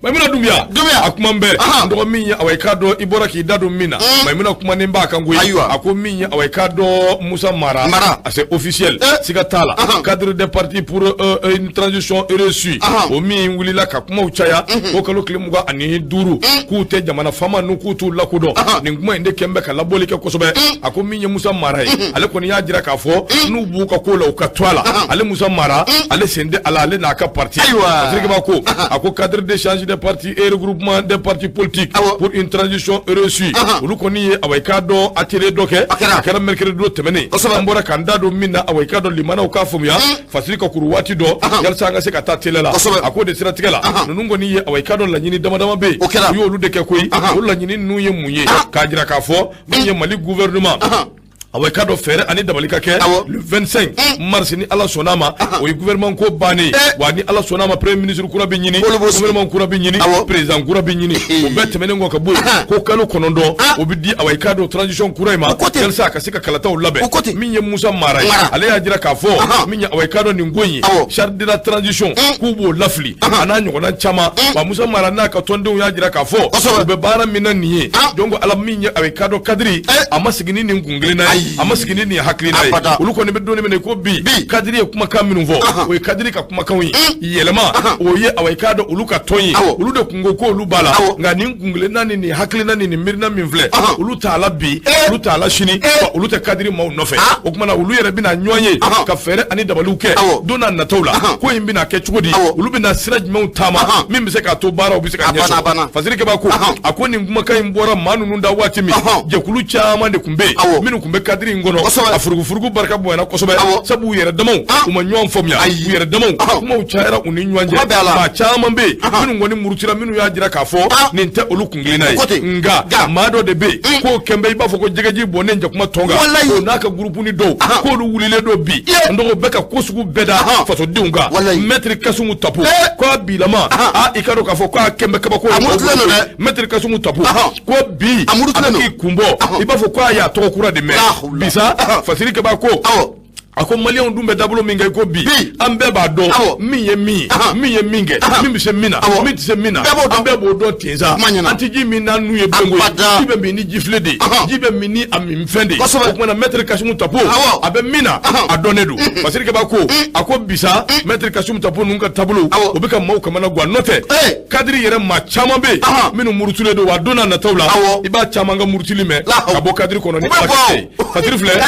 Speaker 1: Maimuna Dumbuya
Speaker 2: Dumbuya.
Speaker 1: a kuma bɛɛ
Speaker 2: Ahan.
Speaker 1: n dɔgɔ min ye awa i k'a dɔn i bɔra k'i da don min na Maimuna kumanen b'a kan koyi
Speaker 2: Ayiwa.
Speaker 1: a ko min ye awa i k'a dɔn Musa Mara
Speaker 2: Mara.
Speaker 1: a c'est officiel
Speaker 2: Eh.
Speaker 1: siga t'a la
Speaker 2: Ahan.
Speaker 1: cadre des partis pour une transition réussie
Speaker 2: Ahan.
Speaker 1: o min wulila ka kumaw caya o kalo tile 25 k'u tɛ jamana faama ninnu k'u t'u lakodɔn
Speaker 2: Ahan.
Speaker 1: nin kuma in de kɛn bɛ ka labɔli kɛ kosɛbɛ a ko min ye Musa Mara ye ale kɔni y'a jira k'a fɔ n'u b'u ka ko la u ka to a la ale Musa Mara ale sen tɛ a la ale n'a ka parti
Speaker 2: Ayiwa.
Speaker 1: Patrick b'a ko a ko cadre d'échange des partis et regroupement des partis politiques
Speaker 2: Awɔ.
Speaker 1: pour une transition réussie
Speaker 2: Ahan.
Speaker 1: olu kɔni ye awa i k'a dɔn atelier dɔ kɛ
Speaker 2: A kɛra.
Speaker 1: a kɛra mercredi don tɛmɛnen
Speaker 2: Kosɛbɛ.
Speaker 1: an bɔra k'an da don min na awa i k'a dɔn limanaw k'a faamuya fasiri ka kuru waati dɔ
Speaker 2: Ahan.
Speaker 1: yalisa an ka se ka taa teliya la
Speaker 2: Kosɛbɛ.
Speaker 1: a k'o de siratigɛ la
Speaker 2: Ahan.
Speaker 1: ninnu kɔni ye awa i k'a dɔn laɲini dama dama bɛ yen
Speaker 2: O kɛra.
Speaker 1: u y'olu de kɛ koyi
Speaker 2: Ahan.
Speaker 1: o laɲini ninnu ye mun ye
Speaker 2: Ah.
Speaker 1: k'a jira k'a fɔ min ye Mali gouvernement
Speaker 2: Ahan.
Speaker 1: awa i k'a dɔn fɛɛrɛ ani dabali ka kɛ
Speaker 2: Awɔ.
Speaker 1: le 25 mars ni Ala sɔnna a ma o ye gouvernement ko bannen ye
Speaker 2: Eh.
Speaker 1: wa ni Ala sɔnna a ma premier ministre kura bɛ ɲini
Speaker 2: Olu b'o sigi.
Speaker 1: gouvernement kura bɛ ɲini
Speaker 2: Awɔ.
Speaker 1: président kura bɛ ɲini o bɛɛ tɛmɛnen kɔ ka bɔ yen
Speaker 2: Ahan.
Speaker 1: ko kalo 9
Speaker 2: Ah.
Speaker 1: o bɛ di awa i k'a dɔn transition kura in ma
Speaker 2: O ko ten.
Speaker 1: yalisa a ka se ka kalataw labɛn
Speaker 2: O ko ten.
Speaker 1: min ye Musa Mara ye
Speaker 2: Mara.
Speaker 1: ale y'a jira k'a fɔ
Speaker 2: Ahan.
Speaker 1: min ye awa i k'a dɔn nin ko in ye
Speaker 2: Awɔ.
Speaker 1: charte de la transition k'u b'o lafili a n'a ɲɔgɔnna caman wa Musa Mara n'a ka tɔndenw y'a jira k'a fɔ
Speaker 2: Kosɛbɛ.
Speaker 1: u bɛ baara min na nin ye
Speaker 2: Ah.
Speaker 1: donc ala min ye awa i k'a dɔn cadre
Speaker 2: Eh.
Speaker 1: a ma sigi ni nin kun kelenna ye
Speaker 2: Ayi.
Speaker 1: a ma sigi ni nin hakilina ye
Speaker 2: Abada.
Speaker 1: olu kɔni bɛ don min na i ko bi
Speaker 2: Bi.
Speaker 1: cadre ye kumakan minnu fɔ
Speaker 2: Ahan.
Speaker 1: o ye cadre ka kumakanw ye yɛlɛma
Speaker 2: Ahan.
Speaker 1: o ye awa i k'a dɔn olu ka tɔn ye
Speaker 2: Awɔ.
Speaker 1: olu de kun ko k'olu b'a la
Speaker 2: Awɔ.
Speaker 1: nka nin kun kelenna ni nin hakilina ni nin miirina min filɛ
Speaker 2: Ahan.
Speaker 1: olu t'a la bi
Speaker 2: Eh.
Speaker 1: olu t'a la sini
Speaker 2: Eh.
Speaker 1: wa olu tɛ cadre maaw nɔfɛ
Speaker 2: Ah.
Speaker 1: o tuma na olu yɛrɛ bɛna ɲɔgɔn ye
Speaker 2: Ahan.
Speaker 1: ka fɛɛrɛ ani dabaliw kɛ
Speaker 2: Awɔ.
Speaker 1: don n'a nataw la
Speaker 2: Ahan.
Speaker 1: ko in bɛna kɛ cogo di
Speaker 2: Awɔ.
Speaker 1: olu bɛna sira jumɛnw taama
Speaker 2: Ahan.
Speaker 1: min bɛ se k'a to baaraw bɛ se ka
Speaker 2: A
Speaker 1: ɲɛ
Speaker 2: banna, a
Speaker 1: sɔrɔ
Speaker 2: banna.
Speaker 1: Fasiri Keba ko
Speaker 2: Ahan.
Speaker 1: a ko nin kumakan in bɔra maa ninnu da waati min
Speaker 2: Ahan.
Speaker 1: jɛkulu caman de tun bɛ yen
Speaker 2: Awɔ.
Speaker 1: minnu tun bɛ cadre in kɔnɔ
Speaker 2: Kosɛbɛ.
Speaker 1: a furugufurugu barika bonyana kosɛbɛ
Speaker 2: Awɔ.
Speaker 1: sabu u yɛrɛ damaw
Speaker 2: Ah.
Speaker 1: u ma ɲɔgɔn faamuya
Speaker 2: Ayi.
Speaker 1: u yɛrɛ damaw
Speaker 2: Ahan.
Speaker 1: kumaw cayara u ni ɲɔgɔn
Speaker 2: Kuma
Speaker 1: cɛ
Speaker 2: bɛɛ a la.
Speaker 1: maa caman bɛ yen
Speaker 2: Ahan.
Speaker 1: minnu kɔni murutira minnu y'a jira k'a fɔ
Speaker 2: Ah.
Speaker 1: nin tɛ olu kun kelenna
Speaker 2: O ko
Speaker 1: ye
Speaker 2: ten.
Speaker 1: nka
Speaker 2: Nka.
Speaker 1: maa dɔ de bɛ yen k'o kɛn bɛ i b'a fɔ ko jɛgɛji bɔnnen jakuma tɔn kan
Speaker 2: Walayi.
Speaker 1: o n'a ka groupe ni dɔw
Speaker 2: Ahan.
Speaker 1: k'olu wulilen don bi
Speaker 2: Ye.
Speaker 1: n dɔgɔ bɛ ka ko sugu bɛɛ da
Speaker 2: Ahan.
Speaker 1: fasodenw kan
Speaker 2: Walayi.
Speaker 1: maître Kasumu Tapo
Speaker 2: Eh.
Speaker 1: k'a bilama
Speaker 2: Ahan.
Speaker 1: a i ka dɔn k'a fɔ k'a kɛn bɛ kabako ye
Speaker 2: A murutilen don dɛ.
Speaker 1: maître Kasumu Tapo
Speaker 2: Ahan.
Speaker 1: ko bi
Speaker 2: A murutilen
Speaker 1: a bɛ
Speaker 2: don.
Speaker 1: k'i kun bɔ
Speaker 2: Ahan.
Speaker 1: i b'a fɔ k'a y'a tɔgɔ kura de mɛn
Speaker 2: La hawla.
Speaker 1: bi sa
Speaker 2: Ahan.
Speaker 1: Fasiri Keba ko
Speaker 2: Awɔ.
Speaker 1: A ko maliyɛnw dun bɛ dabolo min kɛ ko bi an bɛɛ b'a dɔn min ye min ye, min ye min kɛ, min bɛ se min na, min tɛ se min na, an bɛɛ b'o dɔn ten sa. An tɛ ji min n'an nu ye bilen koyi, ji bɛ min ni jifilen de ye, ji bɛ min ni a minfɛn de ye. O tuma na maître Kasimu Tapo a bɛ min na a dɔnnen don. Fasiri Kaba ko a ko bi sa maître Kasimu Tapo ninnu ka taabolo o bɛ ka maaw kamana gan, n'o tɛ cadre yɛrɛ maa caman bɛ yen minnu murutilen don, wa don n'a nataw la i b'a caman ka murutili mɛn ka bɔ cadre kɔnɔ ni Ala ka ye. Fasiri filɛ,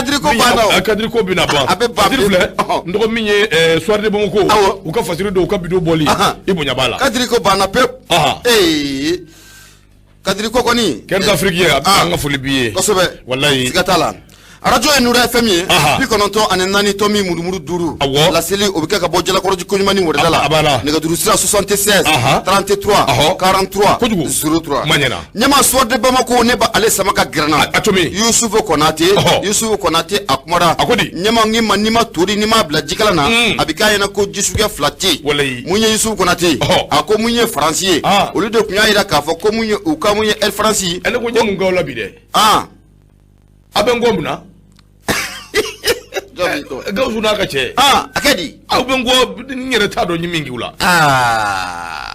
Speaker 1: cadre ko bɛna ban. Fasiri filɛ, n dɔgɔ min ye Soir de Bamako, u ka fasiri don u ka vidéo bɔli i bonya b'a la.
Speaker 2: Cadre ko banna pewu. Ee cadre ko kɔni.
Speaker 1: Cœur d'Afrique ye, an ka foli b'i ye.
Speaker 2: Kosɛbɛ.
Speaker 1: Walayi.
Speaker 2: Siga t'a la. Arajo ye Nura FM ye 94.5.
Speaker 1: Awɔ.
Speaker 2: Laseli o bɛ kɛ ka bɔ Jalakɔrɔji koɲuman ni wɛrɛda la.
Speaker 1: A banna.
Speaker 2: Nɛgɛjuru sira 76 33 43
Speaker 1: kojugu
Speaker 2: 03.
Speaker 1: Ma ɲɛna.
Speaker 2: Ɲɛma Soir de Bamako ne b'ale sama ka gɛrɛ na.
Speaker 1: A to min.
Speaker 2: Yusufu Konate. Yusufu Konate a kumara.
Speaker 1: A ko di.
Speaker 2: Ɲɛma n'i ma n'i ma tori n'i m'a bila jikalan na. A bɛ k'a ɲɛna ko ji suguya fila tɛ yen.
Speaker 1: Walayi.
Speaker 2: Mun ye Yusufu Konate. A ko mun ye Faransi ye. Olu de tun y'a jira k'a fɔ ko mun ye u ka mun ye Air France.
Speaker 1: Ne ko n ye mun k'aw la bi dɛ. A bɛ n kɔ mun na. Gawusu n'a ka cɛ.
Speaker 2: A kɛ di.
Speaker 1: Aw bɛ n kɔ, n yɛrɛ t'a dɔn n ye min k'u la.
Speaker 2: A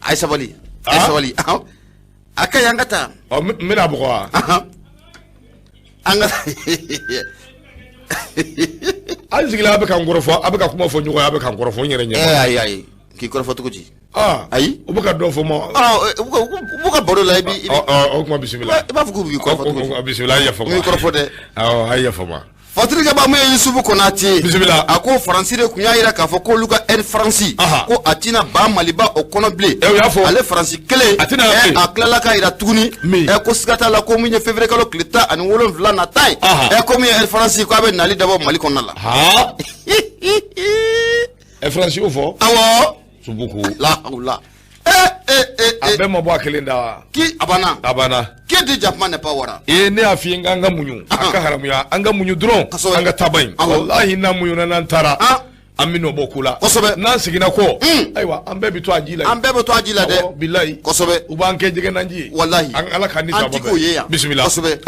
Speaker 2: ye sabali. A ye sabali. A ka ɲi an ka taa.
Speaker 1: Ɔ n bɛna bugɔ wa.
Speaker 2: An ka.
Speaker 1: An sigilen a bɛ ka n kɔrɔfɔ, a bɛ ka kuma fɔ ɲɔgɔn ye, a bɛ ka n kɔrɔfɔ n yɛrɛ ɲɛ.
Speaker 2: Ayi ayi k'i kɔrɔfɔ cogo di. Ayi.
Speaker 1: U bɛ ka dɔ fɔ ma.
Speaker 2: U b'u ka baro la i bi.
Speaker 1: O kuma bisimila.
Speaker 2: I b'a fɔ k'u b'i kɔrɔfɔ cogo di.
Speaker 1: Bisimila, a ye yafa ma.
Speaker 2: U b'i kɔrɔfɔ dɛ.
Speaker 1: Awɔ, a ye yafa ma.
Speaker 2: Fatiri Kaba mun ye Yusufu Konate.
Speaker 1: Bisimila.
Speaker 2: A ko Faransi de tun y'a jira k'a fɔ k'olu ka Air France. Ko a tɛna ban Maliba o kɔnɔ bilen.
Speaker 1: O y'a fɔ.
Speaker 2: Ale Faransi kelen.
Speaker 1: A tɛna bilen.
Speaker 2: A tilala k'a jira tuguni.
Speaker 1: Min.
Speaker 2: Ko siga t'a la ko mun ye février kalo tile 17 nata ye. Ko mun ye Air France k'a bɛ nali dabɔ Mali kɔnɔna la.
Speaker 1: Air France y'o fɔ.
Speaker 2: Awɔ.
Speaker 1: Subuku.
Speaker 2: La hawla.
Speaker 1: A bɛɛ ma bɔ a kelen da wa.
Speaker 2: Ki a banna.
Speaker 1: A banna.
Speaker 2: Qui dit jakuma n'est pas wara.
Speaker 1: Ee ne y'a f'i ye k'an ka muɲu. A ka haramuya an ka muɲu dɔrɔn. An ka taaba in. Walahi n'an muɲuna n'an taara. An bɛ nɔ bɔ ko la.
Speaker 2: Kosɛbɛ.
Speaker 1: N'an seginna kɔ. Ayiwa an bɛɛ bɛ to a ji la.
Speaker 2: An bɛɛ bɛ to a ji la dɛ.
Speaker 1: Bilayi.
Speaker 2: Kosɛbɛ.
Speaker 1: U b'an kɛ jɛgɛnaji ye.
Speaker 2: Walahi.
Speaker 1: An Ala k'an ni sababa bɛn.
Speaker 2: An ti k'o ye yan.
Speaker 1: Bisimila.
Speaker 2: Kosɛbɛ.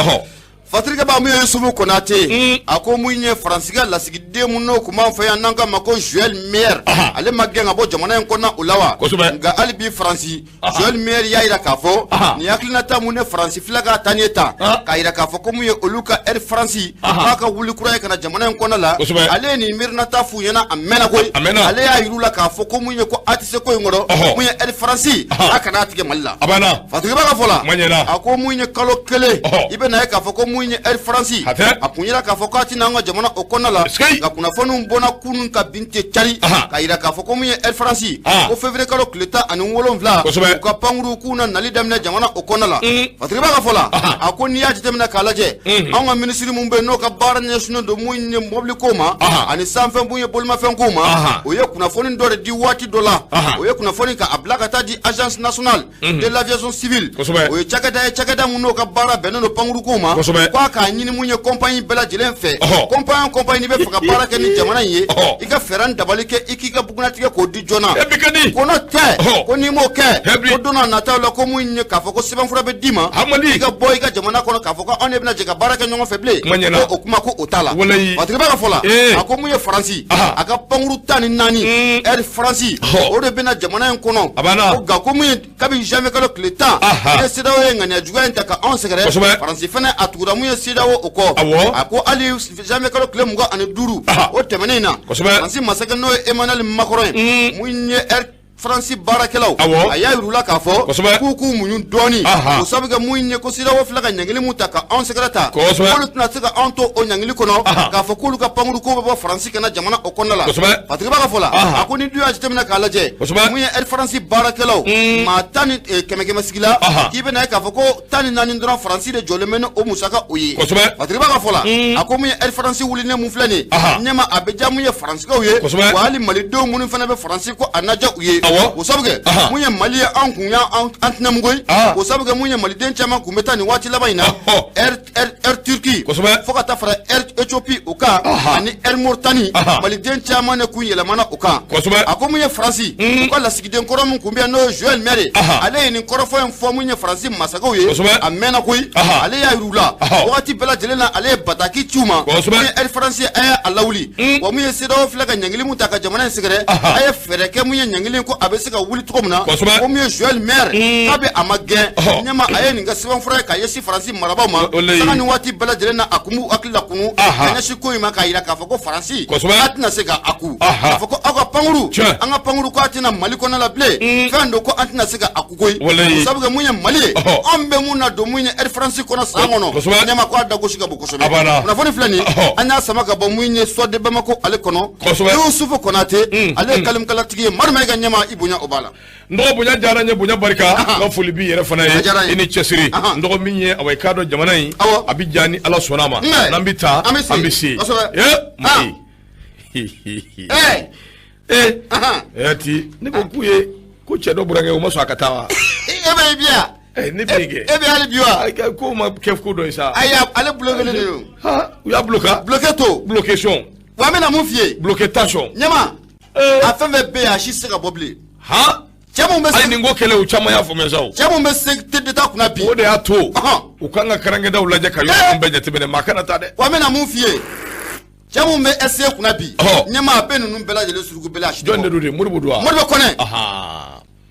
Speaker 2: Fatiri Kaba mun ye Yusufu Konate. A ko mun ye Faransi ka lasigiden mun n'o tun b'an fɛ yan n'an k'a ma ko Joël Meyer. Ale ma gɛn ka bɔ jamana in kɔnɔna o la wa.
Speaker 1: Kosɛbɛ.
Speaker 2: Nka hali bi Faransi. Joël Meyer y'a jira k'a fɔ. Nin hakilinata mun ne Faransi filɛ k'a ta nin ye tan. K'a jira k'a fɔ ko mun ye olu ka Air France. K'a ka wuli kura ye ka na jamana in kɔnɔna la.
Speaker 1: Kosɛbɛ.
Speaker 2: Ale ye nin miirinata f'u ɲɛna a mɛnna koyi.
Speaker 1: A mɛnna.
Speaker 2: Ale y'a yir'u la k'a fɔ ko mun ye ko a tɛ se ko in kɔrɔ. Mun ye Air France. A kana tigɛ Mali la.
Speaker 1: A banna.
Speaker 2: Fatiri Kaba ka fɔ la.
Speaker 1: Ma ɲɛna.
Speaker 2: A ko mun ye kalo kelen. I bɛ na ye k'a fɔ ko mun ye Air France. A kun yira k'a fɔ k'a tɛna an ka jamana o kɔnɔna la. Nka kunnafoniw bɔnna kunun ka bin tɛ cari. K'a jira k'a fɔ ko mun ye Air France. Ko février kalo tile 17.
Speaker 1: Kosɛbɛ.
Speaker 2: U ka pankuru k'u na nali daminɛ jamana o kɔnɔna la. Fatiri Kaba ka fɔ la. A ko n'i y'a jateminɛ k'a lajɛ. Anw ka minisiri mun bɛ yen n'o ka baara ɲɛsinnen don mun ye mobili ko ma. Ani sanfɛn mun ye bolimafɛn ko ma. O ye kunnafoni dɔ de di waati dɔ la. O ye kunnafoni ka a bila ka taa di agence nationale de l'aviation civile.
Speaker 1: Kosɛbɛ.
Speaker 2: O ye cakɛda ye cakɛda mun n'o ka baara bɛnnen don pankuru ko ma.
Speaker 1: Kosɛbɛ.
Speaker 2: K'a k'a ɲini mun ye compagnie bɛɛ lajɛlen fɛ. Compagnie o compagnie n'i bɛ fɛ ka baara kɛ ni jamana in ye. I ka fɛɛrɛ ni dabali kɛ i k'i ka bugunnatigɛ k'o di joona.
Speaker 1: E bi ka di.
Speaker 2: Ko n'o tɛ. Ko n'i m'o kɛ. Ko don n'a nataw la ko mun ye k'a fɔ ko sɛbɛnfura bɛ d'i ma.
Speaker 1: Hamadi.
Speaker 2: I ka bɔ i ka jamana kɔnɔ k'a fɔ ko anw de bɛna jɛ ka baara kɛ ɲɔgɔn fɛ bilen.
Speaker 1: Kuma ɲɛna.
Speaker 2: Ko o kuma ko o t'a la.
Speaker 1: Walayi.
Speaker 2: Fatiri Kaba ka fɔ la. A ko mun ye Faransi. A ka pankuru 14. Air France. O de bɛna jamana in kɔnɔ.
Speaker 1: A banna.
Speaker 2: Ko nka ko mun ye kabi janvier kalo tile 10. Ne CEDEAO ye ŋaniya juguya in ta ka anw sɛgɛrɛ.
Speaker 1: Kosɛbɛ.
Speaker 2: Faransi fana a tugura mun ye CEDEAO o kɔ.
Speaker 1: Awɔ.
Speaker 2: A ko hali janvier kalo tile 25. O tɛmɛnen in na.
Speaker 1: Kosɛbɛ.
Speaker 2: Faransi masakɛ n'o ye Emmanuel Macron ye. Mun ye Air France baarakɛlaw.
Speaker 1: Awɔ.
Speaker 2: A y'a yir'u la k'a fɔ.
Speaker 1: Kosɛbɛ.
Speaker 2: K'u k'u muɲu dɔɔni. O sabu kɛ mun ye ko CEDEAO filɛ ka ɲangili mun ta ka anw sɛgɛrɛ ta.
Speaker 1: Kosɛbɛ.
Speaker 2: K'olu tɛna se ka anw to o ɲangili kɔnɔ. K'a fɔ k'olu ka pankuru ko bɛ bɔ Faransi ka na jamana o kɔnɔna la.
Speaker 1: Kosɛbɛ.
Speaker 2: Fatiri Kaba ka fɔ la. A ko ni dun y'a jateminɛ k'a lajɛ.
Speaker 1: Kosɛbɛ.
Speaker 2: Mun ye Air France baarakɛlaw. Maa 10 ni kɛmɛ sigi la. K'i bɛna ye k'a fɔ ko 14 dɔrɔn Faransi de jɔlen bɛ ni o musaka o ye.
Speaker 1: Kosɛbɛ.
Speaker 2: Fatiri Kaba ka fɔ la. A ko mun ye Air France wulilen mun filɛ nin ye. Ɲɛma a bɛ diya mun ye Faransikaw ye.
Speaker 1: Kosɛbɛ.
Speaker 2: Wa hali Malidenw minnu fana bɛ Faransi ko a na diya u ye. Awɔ. O sabu kɛ mun ye Mali ye, an kun y'an an tɛnɛmu koyi. O sabu kɛ mun ye, maliden caman kun bɛ taa nin waati laban in na Air Turquie, fo ka taa fara Air Éthiopie o kan ani Air Mauritanie, maliden caman de kun yɛlɛmana o kan. A ko mun ye Faransi, u ka lasigiden kɔrɔ min kun bɛ yan, n'o ye Joël Merry, ale ye nin kɔrɔfɔ in fɔ mun ye Faransi masakɛw ye. A mɛnna koyi. Ale y'a yir'u la wagati bɛɛ lajɛlen na, ale ye bataki ci u ma. Mun ye Air France ye, a ye a lawuli. Wa mun ye CEDEAO filɛ ka ɲangili mun ta ka jamana in sɛgɛrɛ, a ye fɛɛrɛ kɛ mun ye ɲangili ko a bɛ se ka wuli cogo min na. Ko mun ye Joël Merry, k'a bɛ a ma gɛn ɲɛma, a ye nin kɛ sɛbɛnfura ye ka ɲɛsin Faransi marabaaw ma. Sanga ni waati bɛɛ lajɛlen na, a kun b'u hakili lakunu ka ɲɛsin ko in ma, k'a yira k'a fɔ ko Faransi k'a tɛna se ka a ku, k'a fɔ ko aw ka pankuru, an ka pankuru, ko a tɛna Mali kɔnɔ la bilen. Fɛn don ko an tɛna se ka a ku koyi. O sabu kɛ mun ye Mali ye, anw bɛ mun na don mun ye Air France kɔnɔ san kɔnɔ ɲɛma, ko a dagosi ka bon kosɛbɛ. Kunnafoni filɛ nin, an y'a sama ka bɔ mun ye Soir de Bamako ale kɔnɔ. Yusufu Konate, ale ye kalimkalatigi ye. Madu Mayiga ɲɛma, i bonya o b'a la.
Speaker 1: N dɔgɔ, bonya diyara n ye, bonya barika. N ka foli b'i yɛrɛ fana ye, i ni cɛsiri. N dɔgɔ, min ye awa, i k'a dɔn jamana in a bɛ diya ni Ala sɔnna a ma. N'an bɛ taa, an bɛ se. Ee ee ee ti ne ko k'u ye ko cɛ dɔ burankɛ, o ma sɔn a ka taa wa?
Speaker 2: E bɛ bi yan.
Speaker 1: Ne bɛ kɛ.
Speaker 2: E bɛ hali bi
Speaker 1: wa? Ko ma kɛ ko dɔ ye sa.
Speaker 2: Ayi, ale bloqué de don.
Speaker 1: U y'a bloqué.
Speaker 2: Bloqué to.
Speaker 1: Bloqué
Speaker 2: Wa an bɛna mun f'i ye?
Speaker 1: Bloqué tension.
Speaker 2: Ɲɛma, a fɛn fɛn bɛ yen, a si tɛ se ka bɔ bilen. Cɛ mun bɛ
Speaker 1: Hali nin ko kɛlɛ, u caman y'a faamuya sa o.
Speaker 2: Cɛ mun bɛ secrétaire d'État kunna bi.
Speaker 1: O de y'a to u kan ka karankɛdaw lajɛ ka yɔrɔ bɛɛ jateminɛ, maa kana taa dɛ.
Speaker 2: Wa an bɛna mun f'i ye? Cɛ mun bɛ SE kunna bi, ɲɛma, a bɛ ninnu bɛɛ lajɛlen suruku bɛlɛ, a si
Speaker 1: tɛ bɔ. Jɔn de don de? Modibo don wa?
Speaker 2: Modibo Kɔnɛ.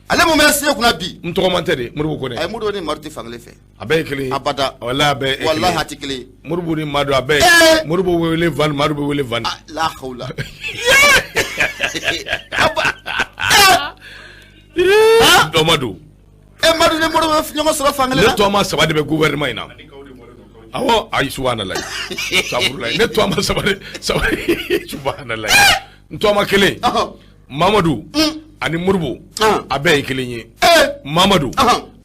Speaker 2: Ale mun bɛ SE kunna bi.
Speaker 1: N tɔgɔman tɛ de, Modibo Kɔnɛ.
Speaker 2: Ayi, Modibo ni Madu tɛ fankelen fɛ.
Speaker 1: A bɛɛ ye kelen ye.
Speaker 2: Abada.
Speaker 1: Walahi, a bɛɛ ye kelen ye.
Speaker 2: Walahi, a tɛ kelen ye.
Speaker 1: Modibo ni Madu, a bɛɛ ye. Modibo bɛ wele Van, Madu bɛ wele Van.
Speaker 2: La hawla.
Speaker 1: Dɔ ma don.
Speaker 2: E, Madu ni Modibo bɛ ɲɔgɔn sɔrɔ fan kelen
Speaker 1: na. Ne tɔgɔma saba de bɛ gouvernement in na. Awɔ, ayi, subahanallahi. Safurulayi, ne tɔgɔma saba de saba, subahanallahi. N tɔgɔma kelen. Mamadu ani Modibo, a bɛɛ ye kelen ye. Mamadu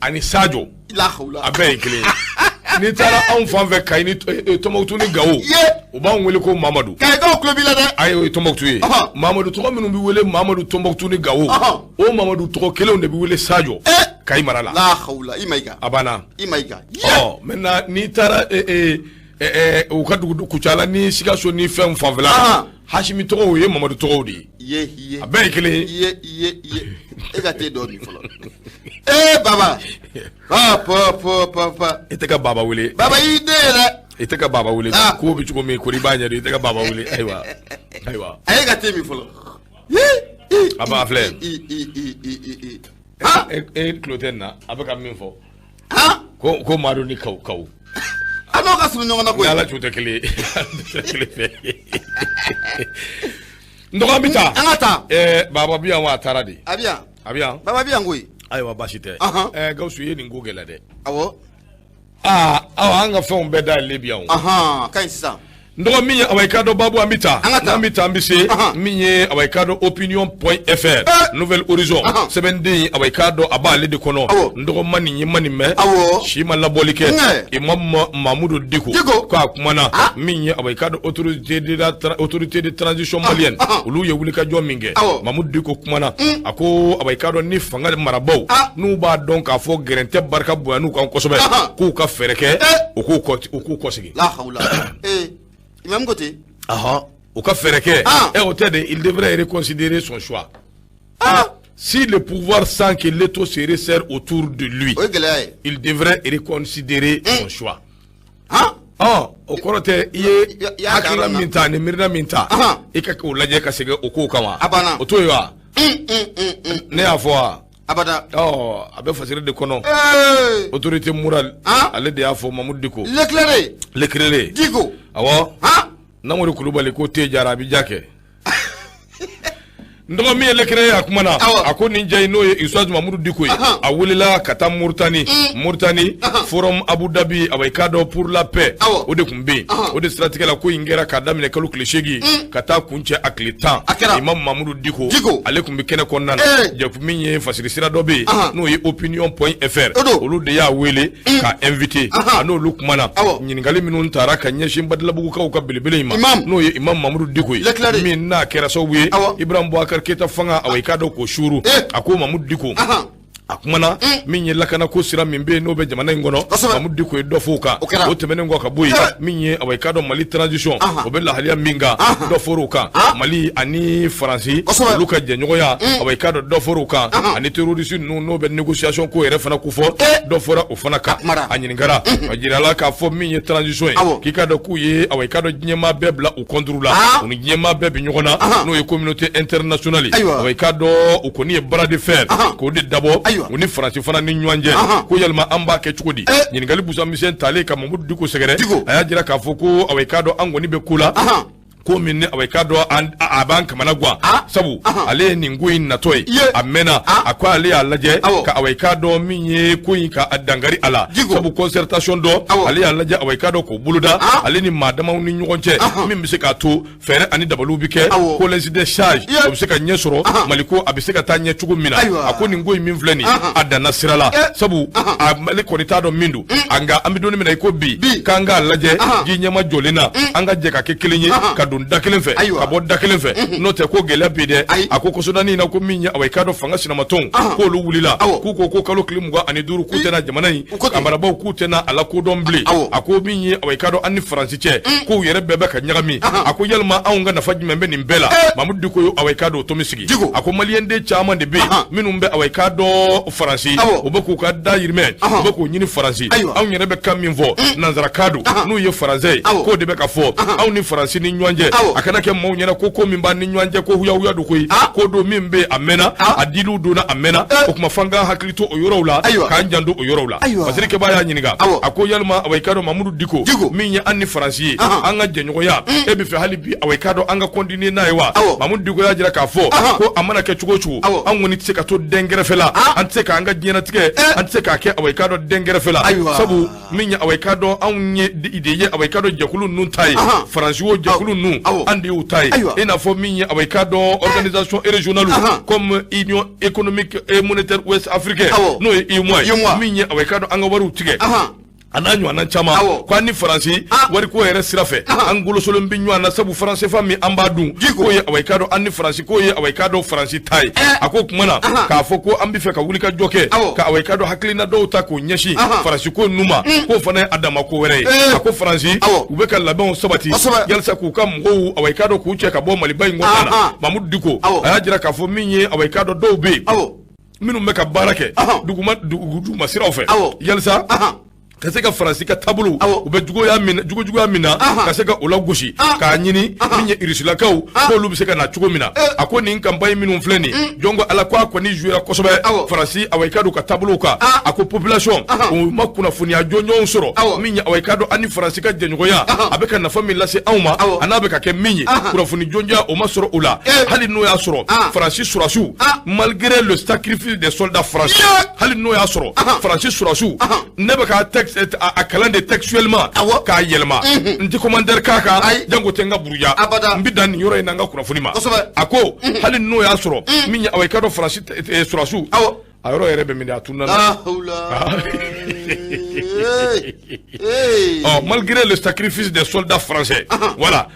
Speaker 1: ani Sajo, a bɛɛ ye kelen ye. N'i taara anw fan fɛ, Kayi ni Tɔnbukutu ni Gawo, u b'anw wele ko Mamadu.
Speaker 2: Kayikaw tulo b'i la dɛ.
Speaker 1: Ayi, o ye Tɔnbukutu ye. Mamadu tɔgɔ minnu bɛ wele Mamadu Tɔnbukutu ni Gawo, o Mamadu tɔgɔ kelenw de bɛ wele Sajo Kayi mara la.
Speaker 2: La hawla, i Mayiga.
Speaker 1: A banna.
Speaker 2: I Mayiga.
Speaker 1: Ɔ, maintenant n'i taara u ka dugu Kucala ni Sikaso ni fɛn fanfɛla la, Hasimi tɔgɔw, o ye Mamadu tɔgɔw de
Speaker 2: ye. Ye.
Speaker 1: A bɛɛ ye kelen
Speaker 2: ye. Ye ye ye, e ka te dɔ min fɔlɔ. Ee baba, pa pa pa pa pa.
Speaker 1: E tɛ ka baba wele.
Speaker 2: Baba y'i den ye dɛ.
Speaker 1: I tɛ ka baba wele. Ko bɛ cogo min, kori b'a ɲɛdɔn, i tɛ ka baba wele. Ayiwa ayiwa.
Speaker 2: A ye ka te min fɔlɔ.
Speaker 1: A b'a filɛ. E tulo tɛ nin na, a bɛ ka min fɔ. Ko Madu ni Kaw Kaw.
Speaker 2: A n'o ka surun ɲɔgɔn na koyi.
Speaker 1: Ala t'u tɛ kelen ye. Kelen fɛ. N dɔgɔ, an bɛ taa.
Speaker 2: An ka taa.
Speaker 1: Baba bi yan wa, a taara de?
Speaker 2: A bɛ yan.
Speaker 1: A bɛ yan.
Speaker 2: Baba bɛ yan koyi.
Speaker 1: Ayiwa, baasi tɛ. Gawusu, i ye nin ko gɛlɛya dɛ.
Speaker 2: Awɔ.
Speaker 1: Aa, awa, an ka fɛnw bɛɛ dayɛlɛlen bi yan o.
Speaker 2: Ka ɲi sisan.
Speaker 1: N dɔgɔ, min ye awa, i k'a dɔn babu, an bɛ taa.
Speaker 2: An ka taa.
Speaker 1: N'an bɛ taa, an bɛ se. Min ye awa, i k'a dɔn opinion.fr, Nouvel Horizon sɛbɛnden, awa, i k'a dɔn a b'ale de kɔnɔ. N dɔgɔ, ma nin ye, ma nin mɛn. Si ma labɔli kɛ. Imam Mamudu Diko.
Speaker 2: Diko.
Speaker 1: K'a kumana. Min ye awa, i k'a dɔn autorité de transition malienne. Olu ye wulikajɔ min kɛ. Mamudu Diko kumana. A ko awa, i k'a dɔn ni fanga marabaaw, n'u b'a dɔn k'a fɔ gɛrɛntɛ barika bonya n'u kan kosɛbɛ, k'u ka fɛɛrɛ kɛ, u k'u kɔsegin.
Speaker 2: La hawla. Ee, imam ko ten.
Speaker 1: U ka fɛɛrɛ kɛ. O tɛ de, il devrait reconsidérer son choix. Si le pouvoir sent que l'étau se resserre autour de lui,
Speaker 2: O ye gɛlɛya ye.
Speaker 1: il devrait reconsidérer son choix. Ɔ, o kɔrɔ tɛ i ye hakilina min ta ni miirina min ta, i ka k'o lajɛ ka segin o kow kama.
Speaker 2: A banna.
Speaker 1: O t'o ye wa? Ne y'a fɔ wa?
Speaker 2: Abada.
Speaker 1: Ɔ, a bɛ fasiri de kɔnɔ. Autorité morale, ale de y'a fɔ, Mamudu Diko.
Speaker 2: L'éclairé.
Speaker 1: L'éclairé.
Speaker 2: Diko.
Speaker 1: Awɔ. Namori Kulubali ko te jara, a bɛ ja kɛ. N dɔgɔ, min ye L'éclairé ye, a kuma na, a ko nin ja in, n'o ye Ustaz Mamudu Diko ye, a welela ka taa Mauritanie. Mauritanie, forum Abu Dhabi, awa, i k'a dɔn pour la paix, o de tun bɛ yen. O de siratigɛ la, ko in kɛra k'a daminɛ kalo tile 8 ka taa kuncɛ a tile 10. Imam Mamudu Diko, ale tun bɛ kɛnɛ kɔnɔna na. Jɛkulu min ye fasiri sira dɔ bɛ yen, n'o ye opinion.fr, olu de y'a wele k'a invité. A n'olu kumana. Ɲininkali minnu taara ka ɲɛsin Badilabugukaw ka belebele in ma, n'o ye Imam Mamudu Diko ye, min n'a kɛra sababu ye Ibrahim Boubacar Bubakari Keyita fanga, awa, i k'a dɔn k'o suuru. A ko Mamudu Diko, a kumana min ye lakanako sira min bɛ yen, n'o bɛ jamana in kɔnɔ. Mamudu Diko ye dɔ fɔ o kan. O tɛmɛnen kɔ ka bɔ yen, min ye, awa, i k'a dɔn Mali transition, o bɛ lahaliya min kan, dɔ fɔr'o kan. Mali ani Faransi, olu ka jɛɲɔgɔnya, awa, i k'a dɔn dɔ fɔr'o kan. Ani terroriste ninnu, n'o bɛ négociation ko yɛrɛ fana kofɔ, dɔ fɔra o fana kan. A ɲininkara, a jirala k'a fɔ min ye transition ye, k'i k'a dɔn k'u ye, awa, i k'a dɔn diɲɛmaa bɛɛ bila u contre la, u ni diɲɛmaa bɛɛ bɛ ɲɔgɔn na, n'o ye communauté internationale ye. Awa, i k'a dɔn u kɔni ye bras de fer k'o de dabɔ u ni Faransi fana ni ɲɔgɔn cɛ. Ko yalima an b'a kɛ cogo di? Ɲininkali busan misɛn talen ka Mamudu Diko sɛgɛrɛ, a y'a jira k'a fɔ ko, awa, i k'a dɔn an kɔni bɛ ko la, ko min ni, awa, i k'a dɔn a b'an kamana gan, sabu ale ye nin ko in natɔ ye, a mɛnna. A ko ale y'a lajɛ ka, awa, i k'a dɔn min ye ko in ka dankari a la, sabu concertation dɔ, ale y'a lajɛ, awa, i k'a dɔn k'o boloda ale ni maa damaw ni ɲɔgɔn cɛ, min bɛ se k'a to fɛɛrɛ ani dabaliw bɛ kɛ, ko les idées sages, o bɛ se ka ɲɛ sɔrɔ, Mali ko a bɛ se ka taa ɲɛ cogo min na. A ko nin ko in min filɛ nin, a danna sira la, sabu a Mali kɔni t'a dɔn min don. Nka an bɛ don min na i ko bi, k'an k'a lajɛ ji ɲɛma jɔlen na, an ka jɛ ka kɛ kelen ye, ka don da kelen fɛ, ka bɔ da kelen fɛ, n'o tɛ ko gɛlɛya bɛ dɛ. A ko kɔsɔdani in na, ko min ye, awa, i k'a dɔn fanga sinamatɔnw, k'olu wulila, k'u ko kalo tile 25 k'u tɛna jamana in a marabaaw, k'u tɛna a lakodɔn bilen. A ko min ye, awa, i k'a dɔn an ni Faransi cɛ, k'u yɛrɛ bɛɛ bɛ ka ɲagami. A ko yalima anw ka nafa jumɛn bɛ nin bɛɛ la? Mamudu Diko ye, awa, i k'a dɔn o tomi sigi. A ko maliyɛnden caman de bɛ yen minnu bɛ, awa, i k'a dɔn Faransi, u bɛ k'u ka dayirimɛ, u bɛ k'o ɲini Faransi. Anw yɛrɛ bɛ kan min fɔ, nanzarakan don, n'u ye faransɛ ye, k'o de bɛ ka fɔ anw ni Faransi ni ɲɔgɔn cɛ. A kana kɛ maaw ɲɛna ko min b'an ni ɲɔgɔn cɛ, ko huyahuya don koyi. Ko don min bɛ yen, a mɛnna, a diliw donna, a mɛnna. O tuma f'an k'an hakili to o yɔrɔw la, k'an janto o yɔrɔw la. Fasiri kɛbaa y'a ɲininka, a ko yalima, awa, i k'a dɔn Mamudu Diko, min ye an ni Faransi ye, an ka jɛɲɔgɔnya, e bɛ fɛ hali bi, awa, i k'a dɔn an ka continuer n'a ye wa? Mamudu Diko y'a jira k'a fɔ ko a mana kɛ cogo o cogo, an kɔni tɛ se ka to dɛnkɛrɛfɛ la, an tɛ se k'an ka diɲɛnatigɛ, an tɛ se k'a kɛ, awa, i k'a dɔn dɛnkɛrɛfɛ la, sabu min ye, awa, i k'a dɔn anw ye de ye, awa, i k'a dɔn jɛkulu ninnu ta ye, Faransi o jɛkulu ninnu, an de y'u ta ye, i n'a fɔ min ye, awa, i k'a dɔn organisation régionale comme Union économique et monétaire ouest africaine, n'o ye UEMOA ye, min ye, awa, i k'a dɔn an ka wariw tigɛ, a n'a ɲɔgɔnna caman, ko an ni Faransi wariko yɛrɛ sira fɛ, an golosolen bɛ ɲɔgɔn na, sabu franc CFA min an b'a dun, k'o ye, awa, i k'a dɔn an ni Faransi, k'o ye, awa, i k'a dɔn Faransi ta ye. A ko tuma na k'a fɔ ko an bɛ fɛ ka wuli ka jɔ kɛ, ka, awa, i k'a dɔn hakilina dɔw ta k'o ɲɛsin Faransi ko ninnu ma, k'o fana ye a dama ko wɛrɛ ye. A ko Faransi, u bɛ ka labɛnw sabati yalisa k'u ka mɔgɔw, awa, i k'a dɔn k'u cɛ ka bɔ Maliba in kɔnɔna na. Mamudu Diko, a y'a jira k'a fɔ min ye, awa, i k'a dɔn dɔw bɛ yen minnu bɛ ka baara kɛ duguma siraw fɛ yalisa ka se ka Faransi ka taabolo, u bɛ juguya min, jugujuguya min na, ka se ka o lagosi, k'a ɲini min ye Irisilakaw, k'olu bɛ se ka na cogo min na. A ko nin campagne minnu filɛ nin, jɔn ko Ala, ko a kɔni jouera kosɛbɛ Faransi, awa, i k'a dɔn ka taabolow kan. A ko population, u ma kunnafoniya jɔnjɔnw sɔrɔ min ye, awa, i k'a dɔn an ni Faransi ka jɛɲɔgɔnya, a bɛ ka nafa min lase anw ma, a n'a bɛ ka kɛ min ye, kunnafoni jɔnjɔn o ma sɔrɔ o la. Hali n'o y'a sɔrɔ Faransi sɔrɔdasiw, malgré le sacrifice des soldats français, hali n'o y'a sɔrɔ Faransi sɔrɔdasiw, ne bɛ ka texte a kalan de textuellement k'a yɛlɛma, n tɛ commentaire k'a kan, jango tɛ n ka buruja, n bɛ dan nin yɔrɔ in na n ka kunnafoni ma. A ko hali n'o y'a sɔrɔ min ye, awa, i k'a dɔn Faransi sɔrɔdasiw, a yɔrɔ yɛrɛ bɛ min, a tununa. Ɔ, malgré le sacrifice des soldats français, voilà,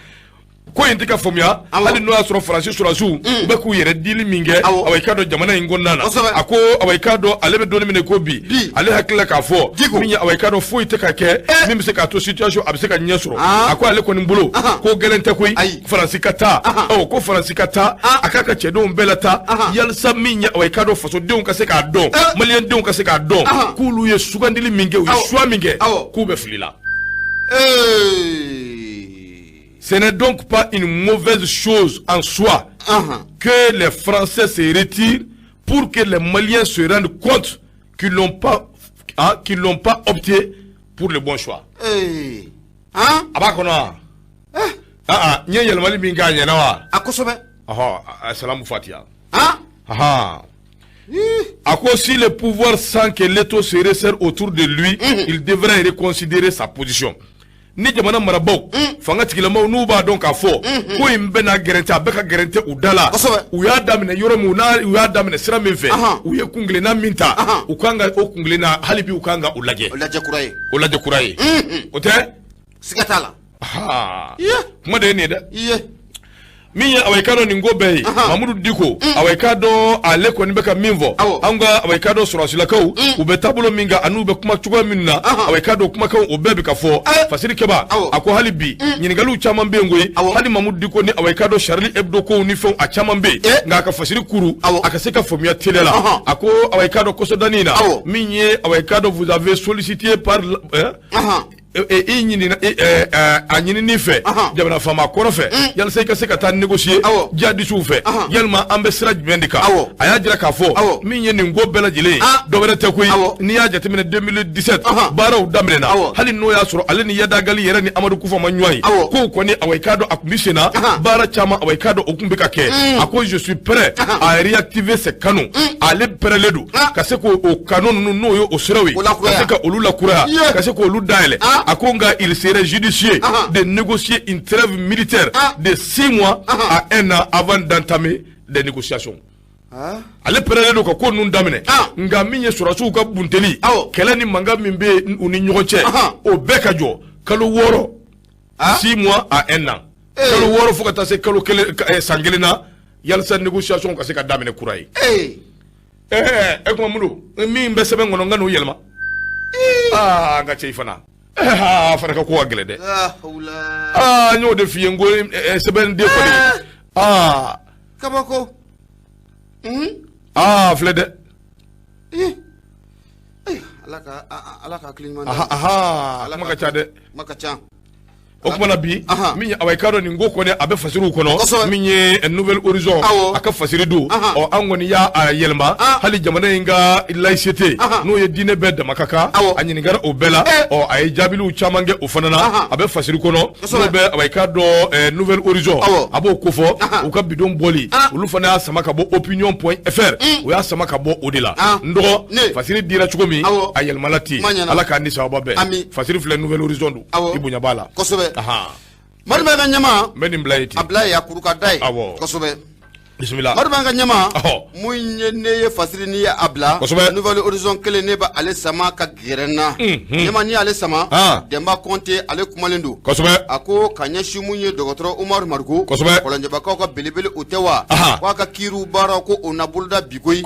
Speaker 1: ko in tɛ ka faamuya. Hali n'o y'a sɔrɔ Faransi sɔrɔdasiw, u bɛ k'u yɛrɛ dili min kɛ, awa, i k'a dɔn jamana in kɔnɔna na, a ko, awa, i k'a dɔn ale bɛ don min na ko bi, ale hakili la k'a fɔ min ye, awa, i k'a dɔn foyi tɛ ka kɛ min bɛ se k'a to situation a bɛ se ka ɲɛ sɔrɔ. A ko ale kɔni bolo, ko gɛlɛn tɛ koyi, Faransi ka taa, ɔ, ko Faransi ka taa, a k'a ka cɛdenw bɛɛ lataa, yalisa min ye, awa, i k'a dɔn fasodenw ka se k'a dɔn, maliyɛndenw ka se k'a dɔn k'olu ye sugandili min kɛ, u ye choix min kɛ, k'u bɛ fili la. Ce n'est donc pas une mauvaise chose en soi que les Français se retirent pour que les Maliens se rendent compte qu'ils n'ont pas opté pour le bon choix. A b'a kɔnɔ wa? Ah, n ye yɛlɛmali min k'a ɲɛna wa?
Speaker 2: A kosɛbɛ.
Speaker 1: Ɔhɔ, salamu fatiya. A ko si le pouvoir sent que l'étau se resserre autour de lui, il devrait reconsidérer sa position. Ni jamana marabaw, fanga tigilamaw, n'u b'a dɔn k'a fɔ ko in bɛna gɛrɛntɛ, a bɛ ka gɛrɛntɛ u da la, u y'a daminɛ yɔrɔ min n'a u y'a daminɛ sira min fɛ, u ye kunkilenna min ta, u kan ka o kunkilenna hali bi, u kan ka o lajɛ.
Speaker 2: O lajɛ kura ye.
Speaker 1: O lajɛ kura ye, o tɛ?
Speaker 2: Siga t'a la.
Speaker 1: Kuma de ye nin ye dɛ. Min ye awa i k'a dɔn nin ko bɛɛ ye, Mamudu Diko, awa i k'a dɔn ale kɔni bɛ ka min fɔ, an ka awa i k'a dɔn sɔrɔdasilakaw u bɛ taabolo min kan an'u bɛ kuma cogoya min na, awa i k'a dɔn kumakanw o bɛɛ bɛ ka fɔ. Fasiri kɛba a ko hali bi ɲininkaliw caman bɛ yen koyi, hali Mamudu Diko ni awa i k'a dɔn Charlie Hebdo kow ni fɛnw a caman bɛ yen, nka a ka fasiri kuru a ka se ka faamuya teliya la. A ko awa i k'a dɔn kɔsɔdani in na, min ye awa i k'a dɔn vous avez sollicité par i ɲinina a ɲinini fɛ jamana faama kɔrɔ fɛ yalisa i ka se ka taa négocier jihadisiw fɛ, yalima an bɛ sira jumɛn de kan? A y'a jira k'a fɔ min ye nin ko bɛɛ lajɛlen ye, dɔ wɛrɛ tɛ koyi. N'i y'a jateminɛ 2017 baaraw daminɛna, hali n'o y'a sɔrɔ ale ni Iyad Ag Ghali yɛrɛ ni Amadu Kufa ma ɲɔgɔn ye, kow kɔni awa i k'a dɔn a tun bɛ sen na, baara caman awa i k'a dɔn o tun bɛ ka kɛ. A ko je suis prêt à réactiver ces canaux, ale pɛrɛlen don ka se k'o canaux ninnu, n'o ye o siraw ye, ka se ka olu lakuraya, ka se k'olu dayɛlɛ. A ko nka il serait judicieux de négocier une trêve militaire de 6 mois à un an avant d'entamer des négociations. Ale pɛrɛlen don ka ko ninnu daminɛ, nka min ye sɔrɔdasiw ka bunteli kɛlɛ ni mankan min bɛ u ni ɲɔgɔn cɛ, o bɛɛ ka jɔ kalo 6, 6 mois à un an, kalo 6 fo ka taa se kalo 1, san 1 na, yalisa négociation ka se ka daminɛ kura ye. E kuma Mudu, min bɛ sɛbɛn kɔnɔ n ka n'o yɛlɛma. Aa, n ka cɛ, i fana aa fana ka ko ka gɛlɛn dɛ. Aa, n y'o de f'i ye, n ko sɛbɛn den kɔni aa
Speaker 2: kabako.
Speaker 1: Aa, filɛ dɛ.
Speaker 2: Ala ka Ala ka hakili ɲuman.
Speaker 1: Kuma ka ca dɛ.
Speaker 2: Kuma ka ca.
Speaker 1: O kuma na bi, min ye awa i k'a dɔn nin ko kɔni a bɛ fasiriw kɔnɔ, min ye Nouvel Horizon a ka fasiri don. Ɔ, an kɔni y'a yɛlɛma hali jamana in ka laïcité, n'o ye diinɛ bɛɛ dama ka kan, a ɲininkara o bɛɛ la. Ɔ, a ye jaabiliw caman kɛ o fana na, a bɛ fasiri kɔnɔ, n'o bɛ awa i k'a dɔn Nouvel Horizon a b'o kofɔ. U ka bidon bɔli, olu fana y'a sama ka bɔ opinion.fr, u y'a sama ka bɔ o de la. N dɔgɔ, fasiri dira cogo min, a yɛlɛmala ten. Ala k'an ni sababa bɛn. Fasiri filɛ, Nouvel Horizon don, i bonya b'a la.
Speaker 2: Kosɛbɛ. Madu bɛ ka ɲɛma.
Speaker 1: N bɛ nin bila yen ten.
Speaker 2: A bila yen, a kuru ka da ye. Kosɛbɛ.
Speaker 1: Bisimila.
Speaker 2: Madu bɛ ka ɲɛma. Mun ye ne ye fasiri n'i ye a bila. Nouvel Horizon kelen, ne bɛ ale sama ka gɛrɛ n na. Ɲɛma, n'i y'ale sama. Denba Kɔnte, ale kumalen don. A ko ka ɲɛsin mun ye dɔgɔtɔrɔ Umaru Mariko. Kɔlɔnjɛbakaw ka belebele o tɛ wa? K'a ka kiiriw baara ko o na boloda bi koyi.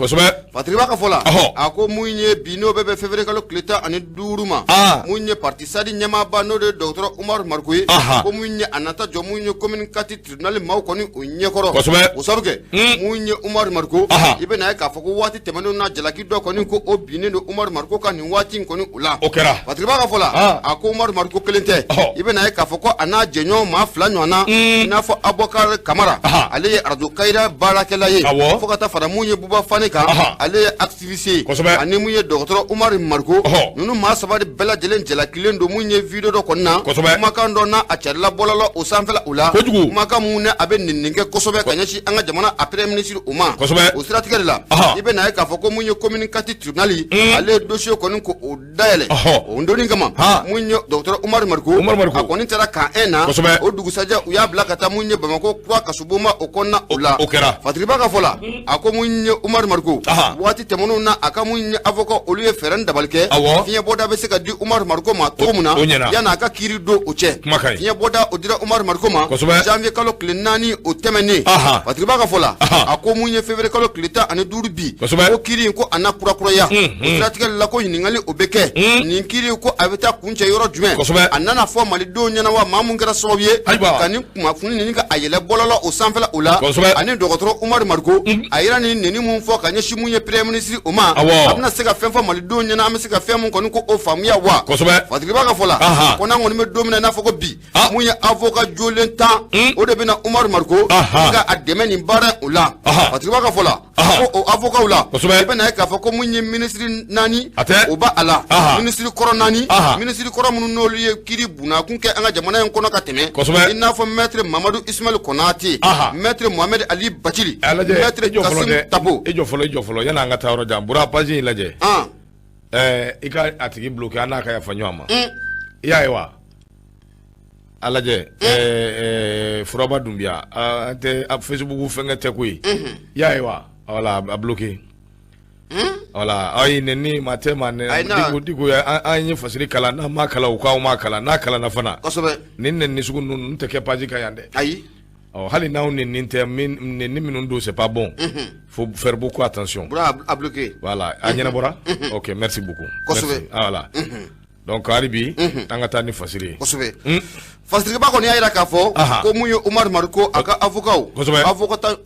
Speaker 2: Fatiriba ka fɔ la. A ko mun ye bi, n'o bɛ bɛn février kalo tile 15 ma. Mun ye parti SADI ɲɛmaaba, n'o de ye dɔgɔtɔrɔ Umaru Mariko ye. Ko mun ye a nata jɔ mun ye commune 4 tribunal maaw kɔni o ɲɛkɔrɔ. O sabu kɛ mun ye Umaru Mariko, i bɛna ye k'a fɔ ko waati tɛmɛnenw na, jalaki dɔ kɔni ko o binnen don Umaru Mariko kan nin waati in kɔni o la.
Speaker 1: O kɛra.
Speaker 2: Fatiriba ka fɔ la, a ko Umaru Mariko kelen tɛ. I bɛna ye k'a fɔ ko a n'a jɛɲɔgɔn maa 2 ɲɔgɔn na, i n'a fɔ Abubakar Kamara, ale ye arajo Kayira baarakɛla ye. Fo ka taa fara mun ye Buba Fane kan, ale ye activiste ye. Ani mun ye dɔgɔtɔrɔ Umaru Mariko, ninnu maa 3 de bɛɛ lajɛlen jalakilen don mun ye video dɔ kɔni na. Kumakan dɔ n'a a carila bɔlɔlɔ o sanfɛla o la. Kumakan mun ne a bɛ nɛni kɛ kosɛbɛ ka ɲɛsin an ka jamana a premier ministre o ma. O siratigɛ de la, i bɛna ye k'a fɔ ko mun ye commune 4 tribunal, ale ye dossier kɔni ko o dayɛlɛ. O donni kama, mun ye dɔgɔtɔrɔ Umaru Mariko, a kɔni taara camp 1 na. O dugusajɛ, u y'a bila ka taa mun ye Bamakɔ kura kasobonba o kɔnɔna o la.
Speaker 1: O kɛra.
Speaker 2: Fatiriba ka fɔ la, a ko mun ye Umaru Mariko, waati tɛmɛnenw na, a ka mun ye avocat olu ye fɛɛrɛ ni dabali kɛ, fiɲɛ bɔda bɛ se ka di Umaru Mariko ma cogo min na yanni a ka kiiri don o cɛ. Fiɲɛ bɔda o dira Umaru Mariko ma janvier kalo tile 4 o tɛmɛnen. Fatiriba ka fɔ la, a ko mun ye février kalo tile 15 bi, ko kiiri in ko a na kurakuraya. O siratigɛ la, ko ɲininkali o bɛ kɛ, nin kiiri ko a bɛ taa kuncɛ yɔrɔ jumɛn? A nana fɔ malidenw ɲɛna wa, maa mun kɛra sababu ye ka nin kunnafoni nin ka a yɛlɛ bɔlɔlɔ o sanfɛla o la, ani dɔgɔtɔrɔ Umaru Mariko a yɛrɛ ni nɛni mun fɔ ka ɲɛsin mun ye premier ministre o ma, a bɛna se ka fɛn fɔ malidenw ɲɛna, an bɛ se ka fɛn mun kɔni ko o faamuya wa? Fatiriba ka fɔ la, ko n'an kɔni bɛ don min na i n'a fɔ ko bi, mun ye avocat jolen 10, o de bɛna Umaru Mariko ka a dɛmɛ nin baara o la. Fatiriba ka fɔ la, ko o avocat la, i bɛna ye k'a fɔ ko mun ye minisiri 4, o b'a a la, minisiri kɔrɔ 4, minisiri kɔrɔ minnu n'olu ye kiiri bunakun kɛ an ka jamana in kɔnɔ ka tɛmɛ, i n'a fɔ maître Mamadu Ismaël Konate, maître Mohamed Ali Bathily, maître Kassim Tapo.
Speaker 1: E jɔ fɔlɔ, e jɔ fɔlɔ, yanni an ka taa yɔrɔ jan, Bura, page in lajɛ. I ka a tigi bloqué, an n'a ka yafa ɲɔgɔn ma. I y'a ye wa? A lajɛ, Furaba Dunbiya, an tɛ Facebook fɛnkɛ tɛ koyi. I y'a ye wa? Voilà, a bloqué. Voilà, ayi, nɛni maa tɛ maa nɛ. Diko, an ye fasiri kalan, n'an m'a kalan, u k'aw m'a kalan, n'a kalanna fana. Nin nɛni sugu ninnu tɛ kɛ page kan yan dɛ.
Speaker 2: Ayi.
Speaker 1: Ɔ, hali n'anw nɛni tɛ, nɛni minnu don, c'est pas bon, faut faire beaucoup attention.
Speaker 2: Bura a bloqué.
Speaker 1: Voilà, a ɲɛnabɔra. Ok, merci beaucoup.
Speaker 2: Kosɛbɛ.
Speaker 1: Merci. Ah, voilà, donc hali bi an ka taa ni fasiri ye.
Speaker 2: Kosɛbɛ. Fasiriba kɔni y'a jira k'a fɔ ko mun ye Umaru Mariko a ka avocat,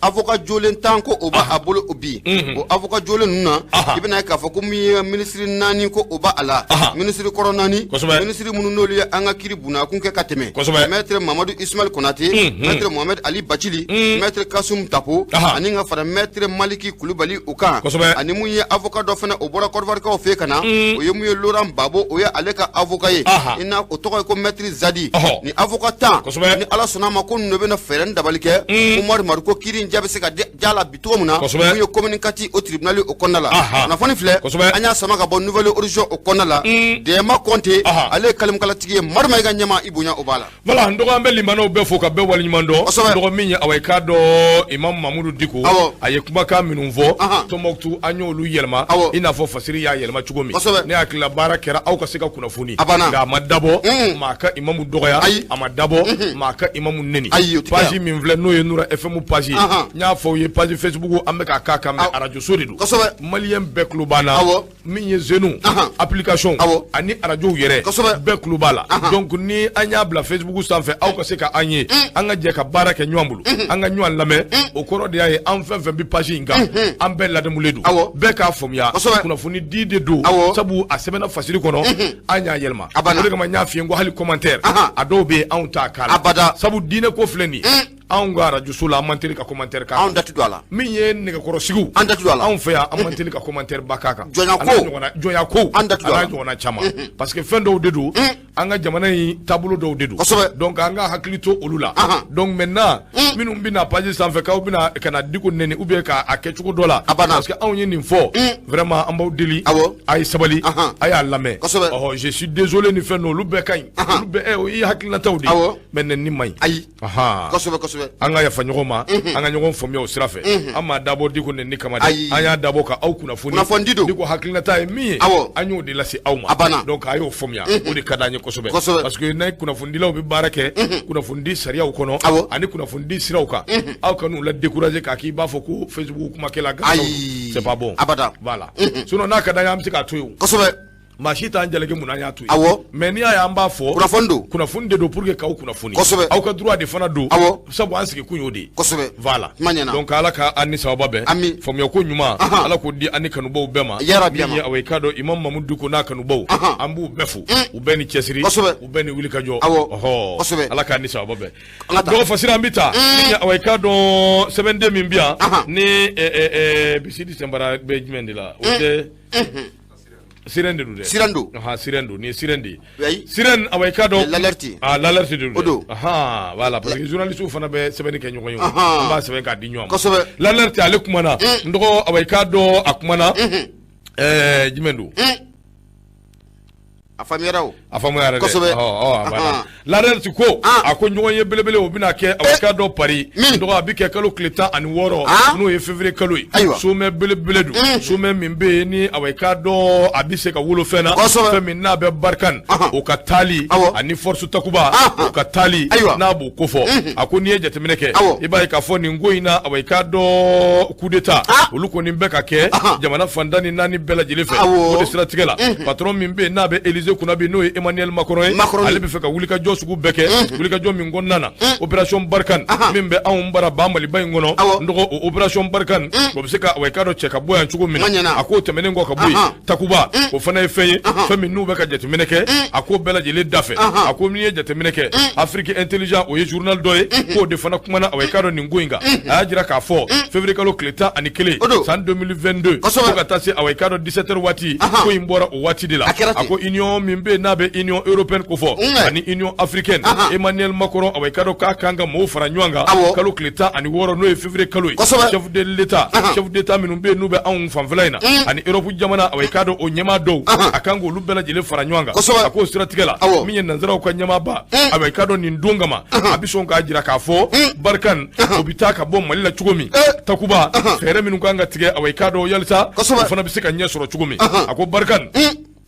Speaker 2: avocat jolen 10 ko o b'a bolo bi. O avocat jolen ninnu na, i bɛna ye k'a fɔ ko mun ye minisiri 4 ko o b'a la, minisiri kɔrɔ 4, minisiri minnu n'olu ye an ka kiri bunakun kɛ ka tɛmɛ, maître Mamadu Ismaël Konate, maître Mohamed Ali Bacili, maître Kassoum Tapo, ani ka fara maître Maliki Kulubali o kan, ani mun ye avocat dɔ fana o bɔra Côte d'Ivoire fɛ ka na, o ye mun ye Laurent Gbagbo, o ye ale ka avocat ye, i n'a o tɔgɔ ye ko maître Zadi. Ni avocat 10, ni Ala sɔnna a ma, ko ninnu bɛna fɛɛrɛ ni dabali kɛ Umaru Mariko kiri in jaabi se ka ja la bi cogo min na, mun ye commune 4 o tribunal o kɔnɔna la. Kunnafoni filɛ, an y'a sama ka bɔ Nouvel Horizon o kɔnɔna la. Dɛma Kɔnte, ale ye kalimukalatigi ye, Madu Mayiga ɲɛma, i bonya o b'a la.
Speaker 1: Voilà, n dɔgɔ, an bɛ limanaw bɛɛ fo ka bɛɛ waleɲuman dɔn. Dɔgɔ min ye, awa, i k'a dɔn Imam Mamudu Diko, a ye kumakan minnu fɔ Tɔnbɔkutu, an y'olu yɛlɛma i n'a fɔ fasiri y'a yɛlɛma cogo min. Ne hakili la, baara kɛra aw ka se ka kunnafoni, nka a ma dabɔ maa ka imamu dɔgɔya, a ma dabɔ maa ka imamu neni. Page min filɛ, n'o ye Nura FM page ye, n y'a fɔ aw ye, page Facebook an bɛ k'a k'a kan, mais arajo so de don. Maliyɛn bɛɛ tulo b'an na. Min ye Zenu application ani arajow yɛrɛ, bɛɛ tulo b'a la. Donc ni an y'a bila Facebook sanfɛ, aw ka se ka an ye, an ka jɛ ka baara kɛ ɲɔgɔn bolo, an ka ɲɔgɔn lamɛn. O kɔrɔ de y'a ye, an fɛn fɛn bɛ page in kan, an bɛɛ ladamulen don. Bɛɛ k'a faamuya, kunnafoni di de don, sabu a sɛbɛnna fasiri kɔnɔ, an y'a yɛlɛma. O de kama n y'a f'i ye n ko hali commentaire, a dɔw bɛ yen, anw t'a k'a la, sabu diinɛ ko filɛ nin ye. Anw ka arajoso la, an man teli ka commentaire k'a
Speaker 2: kan. Anw da tɛ don a la.
Speaker 1: Min ye nɛgɛkɔrɔsigiw,
Speaker 2: an da tɛ don a la.
Speaker 1: Anw fɛ yan, an man teli ka commentaire ba k'a kan.
Speaker 2: Jɔnya ko,
Speaker 1: jɔnya ko,
Speaker 2: an da tɛ don a la.
Speaker 1: A n'a ɲɔgɔnna caman, parce que fɛn dɔw de don, an ka jamana in taabolo dɔw de don. Donc an ka hakili to olu la. Donc maintenant, minnu bɛna page sanfɛ k'aw bɛna ka na Diko nɛni ou bien k'a kɛ cogo dɔ la, parce que anw ye nin fɔ, vraiment an b'aw deli, a ye sabali, a y'a lamɛn. Ɔhɔ, je suis désolé, ni fɛn ninnu, olu bɛɛ ka ɲi, olu bɛɛ o ye hakilinataw de ye, mais nɛni man ɲi.
Speaker 2: Ayi. Kosɛbɛ, kosɛbɛ.
Speaker 1: An ka yafa ɲɔgɔn ma, an ka ɲɔgɔn faamuya o sira fɛ. An m'a dabɔ Diko nɛni kama dɛ, an y'a dabɔ ka aw kunnafoni.
Speaker 2: Kunnafoni don.
Speaker 1: Diko hakilinata ye min ye, an y'o de lase aw ma.
Speaker 2: A banna.
Speaker 1: Donc a y'o faamuya, o de ka d'an ye kosɛbɛ, parce que n'a kunnafonidilaw bɛ baara kɛ kunnafonidi sariyaw kɔnɔ ani kunnafonidi siraw kan, aw kan'u la décourager k'a k'i b'a fɔ ko Facebook kumakɛla
Speaker 2: gansan.
Speaker 1: C'est pas bon.
Speaker 2: Abada.
Speaker 1: Voilà, sinon n'a ka d'an ye, an bɛ se k'a to yen. Maa si t'an jalaki mun an y'a to yen. Mais n'i y'a ye an b'a fɔ,
Speaker 2: kunnafoni don.
Speaker 1: Kunnafoni de don pour que k'aw kunnafoni. Aw ka droit de fana don. Sabu an sigi kun y'o de ye. Voilà.
Speaker 2: Kuma ɲɛna.
Speaker 1: Donc Ala ka an ni sababa bɛn.
Speaker 2: Ami.
Speaker 1: Faamuya ko ɲuman, Ala k'o di an ni kanubaw bɛɛ ma.
Speaker 2: Yarabi.
Speaker 1: Min ye, awa, i k'a dɔn Imam Mamudu Diko n'a kanubaw, an b'u bɛɛ fo. U bɛɛ ni cɛsiri. U bɛɛ ni wulikajɔ. Ɔhɔ. Ala k'an ni sababa bɛn. Dɔgɔ Fasiri, an bɛ taa. Min ye, awa, i k'a dɔn sɛbɛnden min bɛ yan ni Bisidi Sɛnbara bɛ jumɛn de la, o tɛ Sirène de don dɛ.
Speaker 2: Sirène don.
Speaker 1: Ahan, sirène don, nin ye sirène de ye. Sirène, awa, i k'a dɔn.
Speaker 2: L'alerte.
Speaker 1: Ah, l'alerte de don.
Speaker 2: O don.
Speaker 1: Ahan, voilà, parce que journaliste fana bɛ sɛbɛnni kɛ ɲɔgɔn ye. An b'a sɛbɛn k'a di ɲɔgɔn ma. L'alerte, ale kumana. N dɔgɔ, awa, i k'a dɔn a kumana. Jumɛn don?
Speaker 2: A faamuyara o.
Speaker 1: A faamuyara dɛ. Ɔ ɔ, a banna. L'alerte ko, a ko ɲɔgɔn ye belebele, o bɛna kɛ, awa, i k'a dɔn Paris. Dɔgɔ, a bɛ kɛ kalo tile 16, n'o ye février kalo ye. Sommet belebele don. Sommet min bɛ yen ni, awa, i k'a dɔn a bɛ se ka wolo fɛn na. Fɛn min n'a bɛ Barkhane, o ka taali ani Force Takuba, o ka taali, n'a b'o ko fɔ. A ko n'i ye jateminɛ kɛ, i b'a ye k'a fɔ nin ko in na, awa, i k'a dɔn coup d'état, olu kɔni bɛ ka kɛ jamana fan 14 bɛɛ lajɛlen fɛ. O de siratigɛ la, patron min bɛ yen n'a bɛ Élysée kunna bi, n'o ye Emmanuel Macron ye, ale bɛ fɛ ka wulikajɔ sugu bɛɛ kɛ, wulikajɔ min kɔnɔna na, opération Barkhane min bɛ anw bara ba Maliba in kɔnɔ, n dɔgɔ, o opération Barkhane, o bɛ se ka, awa, i k'a dɔn cɛ ka bɔ yan cogo min na. A k'o tɛmɛnen kɔ ka bɔ yen, Takuba, o fana ye fɛn ye, fɛn min n'u bɛ ka jateminɛ kɛ a ko bɛɛ lajɛlen da fɛ. A ko n'i ye jateminɛ kɛ, Afrique Intelligent, o ye journal dɔ ye, k'o de fana kumana, awa, i k'a dɔn nin ko in kan. A y'a jira k'a fɔ février kalo tile 11 san 2022, fo ka taa se, awa, i k'a dɔn 17 heures waati, ko in bɔra o waati de la. A ko union min bɛ yen n'a bɛ Union européenne ko fɔ ani Union africaine, Emmanuel Macron, awa, i k'a dɔn k'a kan ka mɔgɔw fara ɲɔgɔn kan kalo tile 16, n'o ye février kalo ye, chef de l'État, chef d'État minnu bɛ yen n'u bɛ anw fanfɛla in na ani Europe jamana, awa, i k'a dɔn o ɲɛmaa dɔw, a kan k'olu bɛɛ lajɛlen fara ɲɔgɔn kan. A k'o siratigɛ la, min ye nanzaraw ka ɲɛmaaba, awa, i k'a dɔn nin don kama, a bɛ sɔn k'a jira k'a fɔ Barkhane, o bɛ taa ka bɔ Mali la cogo min, Takuba, fɛɛrɛ minnu kan ka tigɛ, awa, i k'a dɔn yalisa o fana bɛ se ka ɲɛ sɔrɔ cogo min. A ko Barkhane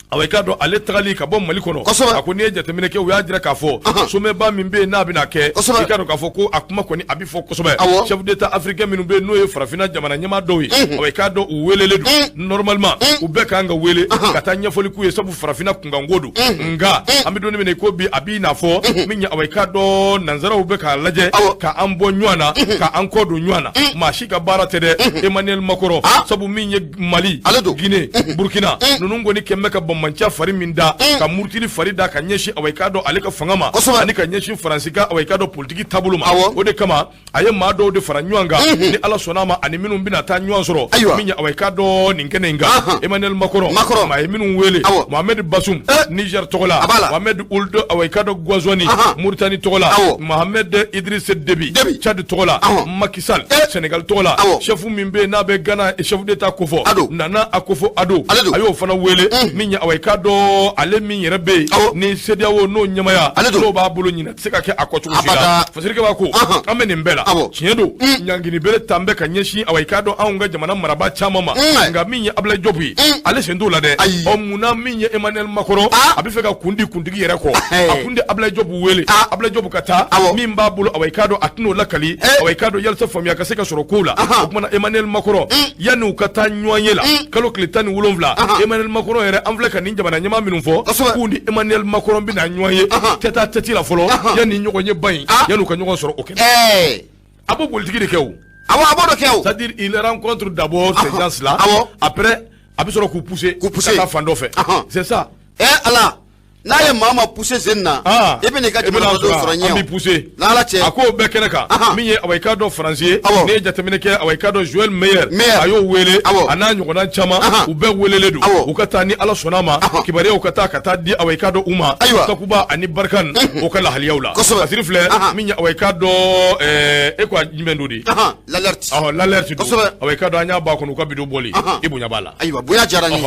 Speaker 1: Awa, i k'a dɔn, ale tagali ka bɔ Mali kɔnɔ, a ko n'i ye jateminɛ kɛ, u y'a jira k'a fɔ sommet min bɛ yen n'a bɛna kɛ, i k'a dɔn k'a fɔ ko a kuma kɔni a bɛ fɔ kosɛbɛ. Chef d'État africain minnu bɛ yen, n'o ye farafinna jamana ɲɛmaa dɔw ye, awa, i k'a dɔn, u welelen don. Normalement u bɛɛ kan ka wele ka taa ɲɛfɔli k'u ye, sabu farafinna kunkanko don. Nka an bɛ don min na i ko bi, a b'i n'a fɔ min ye, awa, i k'a dɔn, nanzaraw bɛ k'a lajɛ k'an bɔ ɲɔgɔn na, k'an kɔ don ɲɔgɔn na. Maa si ka baara tɛ dɛ, Emmanuel Macron, sabu min ye Mali,
Speaker 2: ale don,
Speaker 1: Guinée, Burkina, ninnu kɔni kɛn bɛ ka banbaanciya fari min da, ka murutili fari da ka ɲɛsin, awa, i k'a dɔn, ale ka fanga ma, ani ka ɲɛsin Faransi ka, awa, i k'a dɔn, politiki taabolo ma. O de kama a ye maa dɔw de fara ɲɔgɔn kan, ni Ala sɔnna a ma, ani minnu bɛna taa ɲɔgɔn sɔrɔ min ye, awa, i k'a dɔn, nin kɛnɛ in kan. Emmanuel Macron, maa ye minnu wele: Mohamed Bazoum, Niger tɔgɔ la, Mohamed Ould, awa, i k'a dɔn, Ghazouani, Mauritanie tɔgɔ la, Mohamed Idriss Déby, Tchad tɔgɔ la, Macky Sall, Sénégal tɔgɔ la. Chef min bɛ yen n'a bɛ Ghana chef d'État kofɔ, Nana Akufo Addo, a y'o fana wele. Min ye, awa, i k'a dɔn, ale min yɛrɛ bɛ yen ni CEDEAO n'o ɲɛmaaya n'o b'a bolo, ɲinɛ tɛ se ka kɛ a kɔ cogo si la. Fasirikɛ b'a ko an bɛ nin bɛɛ la, tiɲɛ don, ɲangini bere tan bɛ ka ɲɛsin, awa, i k'a dɔn, anw ka jamana marabaa caman ma. Nka min ye Ablaye Diop ye, ale sen t'o la dɛ. Ɔ, munna min ye Emmanuel Macron a bɛ fɛ ka kun di kuntigi yɛrɛ kɔ, a kun di Ablaye Diop wele, Ablaye Diop ka taa min b'a bolo, awa, i k'a dɔn, a tɛn'o lakali, awa, i k'a dɔn, yalisa faamuya ka se ka sɔrɔ kow la. O tuma na Emmanuel Macron, yanni u ka taa ɲɔgɔn ye la kalo tile 17, Emmanuel Macron yɛrɛ, an filɛ ka nin jamana ɲɛmaa minnu fɔ k'u ni Emmanuel Macron bɛna ɲɔgɔn ye tête à tête la fɔlɔ, yanni ɲɔgɔn ye ba in, yanni u ka ɲɔgɔn sɔrɔ o kɛnɛ. A b'o politique de kɛ o.
Speaker 2: Awɔ, a b'o de kɛ o.
Speaker 1: C'est-à-dire, il rencontre d'abord ces gens là, après a bɛ sɔrɔ k'u pousser,
Speaker 2: k'u pousser
Speaker 1: ka taa fan dɔ fɛ, c'est ça.
Speaker 2: Ɛ Ala, n'a ye maa ma pousser sen na, i bɛ n'i ka jamana sɔrɔ ɲɛ.
Speaker 1: An b'i pousser.
Speaker 2: N'Ala cɛ.
Speaker 1: A k'o bɛɛ kɛnɛ kan, min ye, awa, i k'a dɔn, Faransi ye, n'i ye jateminɛ kɛ, awa, i k'a dɔn, Joël Meyer, a y'o wele, a n'a ɲɔgɔnna caman, u bɛɛ welelen don u ka taa, ni Ala sɔnna a ma, kibaruyaw ka taa di, awa, i k'a dɔn, u ma Takuba ani Barkhane o ka lahaliyaw la. Fasiri filɛ min ye, awa, i k'a dɔn, e ko a jumɛn don de?
Speaker 2: L'alerte.
Speaker 1: Ɔhɔ, l'alerte don. Awa, i k'a dɔn, an y'a bɔ a kɔnɔ, u ka vidéo bɔli i bonya b'a la.
Speaker 2: Ayiwa, bonya diyara n ye.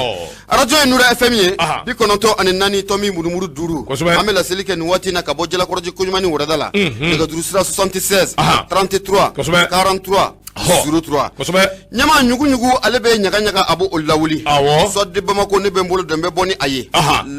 Speaker 2: Arajo ye Nura FM ye, 94.5. An bɛ laseli kɛ nin waati in na ka bɔ Jalakɔrɔji Koɲumani wɛrɛda la. Nɛgɛjuru sira 76 33 43 03. Ɲama ɲuguɲugu, ale bɛ ɲaga ɲaga, a b'o lawuli. Soir de Bamako, ne bɛ n bolo dɔn, n bɛ bɔ ni a ye.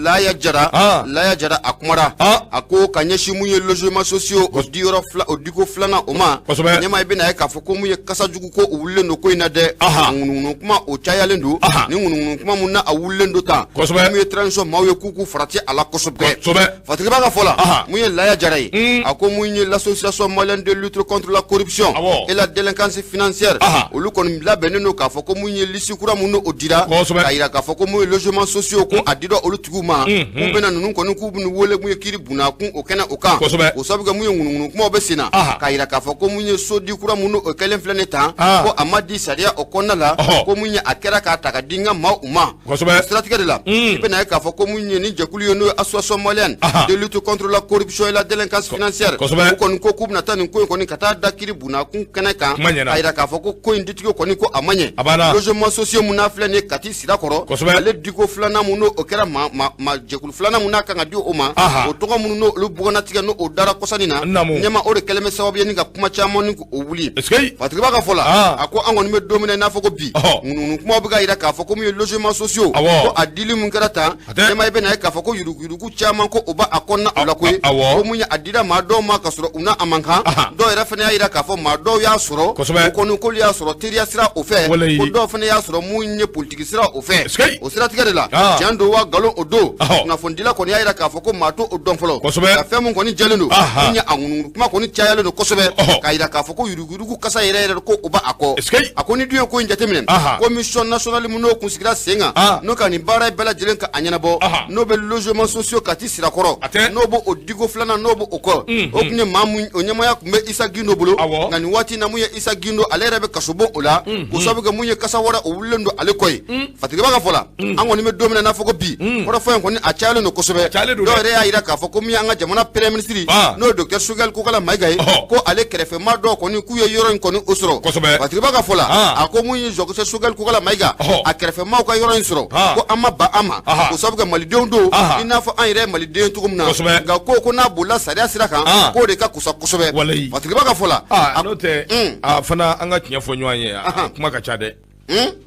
Speaker 2: Laya Jara, Laya Jara, a kumara, a ko ka ɲɛsin mun ye logement sociaux o diyɔrɔ fila, o diko filanan o ma. Ɲama, i bɛna ye k'a fɔ ko mun ye kasajugu ko o wulilen don ko in na dɛ. Ŋunuŋunu kuma o cayalen don. Ni ŋunuŋunu kuma mun na a wulilen don tan, mun ye transition maaw ye k'u k'u farati a la kosɛbɛ. Fatigiba ka fɔ la, mun ye Laya Jara ye, a ko mun ye l'Association malienne de lutte contre la corruption et la délinquance financière, olu kɔni labɛnnen don k'a fɔ ko mun ye liste kura mun o dira k'a yira k'a fɔ ko mun ye logement sociaux ko a dira olu tigiw ma, k'u bɛna ninnu kɔni, k'u bɛna wele mun ye kiiri bunakun o kɛnɛ o kan. O sabu kɛ mun ye, ŋunuŋunu kumaw bɛ sen na k'a yira k'a fɔ ko mun ye sodi kura mun o kɛlen filɛ nin tan, ko a ma di sariya o kɔnɔna la, ko mun ye a kɛra k'a ta ka di n ka maaw ma. Siratigɛ de la, i bɛna ye k'a fɔ ko mun ye ni jɛkulu ye, n'o ye Association malienne de lutte contre la corruption et la délinquance financière, u kɔni ko k'u bɛna taa nin ko in kɔni ka taa da kiiri bunakun kɛnɛ kan, k'a yira k'a fɔ ko ko in ditigiw kɔni ko a ma ɲɛ. Logement sociaux mun n'a filɛ nin ye Kati Sirakɔrɔ, ale diko filanan mun n'o kɛra ma jɛkulu filanan mun n'a kan ka di o ma, o tɔgɔ minnu n'olu buganatigɛ n'o dara kɔsani na, ɲɛma, o de kɛlen bɛ sababu ye ni ka kuma caman ni k'o wuli. Fatigiba ka fɔ la, a ko an kɔni bɛ don min na i n'a fɔ ko bi, ŋunuŋunu kumaw bɛ ka yira k'a fɔ ko mun ye logement sociaux, ko a dili mun kɛra tan, ɲɛma, i bɛna ye k'a fɔ ko yuruguyurugu caman ko o b'a kɔnɔna o la koyi, ko mun ye a dira maa dɔw ma ka sɔrɔ u n'a a man kan. Dɔw yɛrɛ fana y'a yira k'a fɔ maa dɔw y'a sɔrɔ, o kɔni k'olu y'a sɔrɔ teriya sira o fɛ, ko dɔw fana y'a sɔrɔ mun ye politiki sira o fɛ. O siratigɛ de la, tiɲɛ don wa nkalon o don, kunnafonidila kɔni y'a yira k'a fɔ ko maa t'o dɔn fɔlɔ. Nka fɛn mun kɔni jɛlen don, mun ye a ŋunuŋunu kuma kɔni cayalen don kosɛbɛ k'a yira k'a fɔ ko yuruguyurugu kasa yɛrɛ yɛrɛ ko o b'a kɔ. A ko ni dun ye ko in jateminɛ, commission nationale mun n'o kun sigira sen kan, n'o ka nin baara bɛɛ lajɛlen ka a ɲɛnabɔ, n'o bɛ logement sociaux Kati Sirakɔrɔ, n'o b'o o diko filanan n'o b'o kɔ, o tun ye maa mun o ɲɛmaaya tun bɛ Isa Gindo bolo. Nka nin waati in na, mun ye Isa Gindo, ale yɛrɛ bɛ kasobon o la, k'o sababu kɛ mun ye kasa wɛrɛ o wulilen don ale kɔ ye. Fatigiba ka fɔ la, an kɔni bɛ don min na i n'a fɔ ko bi, kɔrɔfɔ in kɔni a cayalen don kosɛbɛ. Dɔw yɛrɛ y'a yira k'a fɔ ko min y'an ka jamana premier ministre, n'o ye docteur Choguel Kokala Mayiga ye, ko ale kɛrɛfɛmaa dɔw kɔni k'u ye yɔrɔ in kɔni o sɔrɔ. Fatigiba ka fɔ la, a ko mun ye docteur Choguel Kokala Mayiga, a kɛrɛfɛmaaw ka yɔrɔ in sɔrɔ, ko an ma ban a ma, k'o sababu kɛ malidenw don i n'a fɔ an yɛrɛ ye maliden cogo min na. Nka ko n'a bolila sariya sira kan, k'o de ka kusa kosɛbɛ. Fatigiba ka fɔ la.
Speaker 1: N'o tɛ, a fana an ka tiɲɛ fɔ ɲɔgɔn ye, a kuma ka ca dɛ.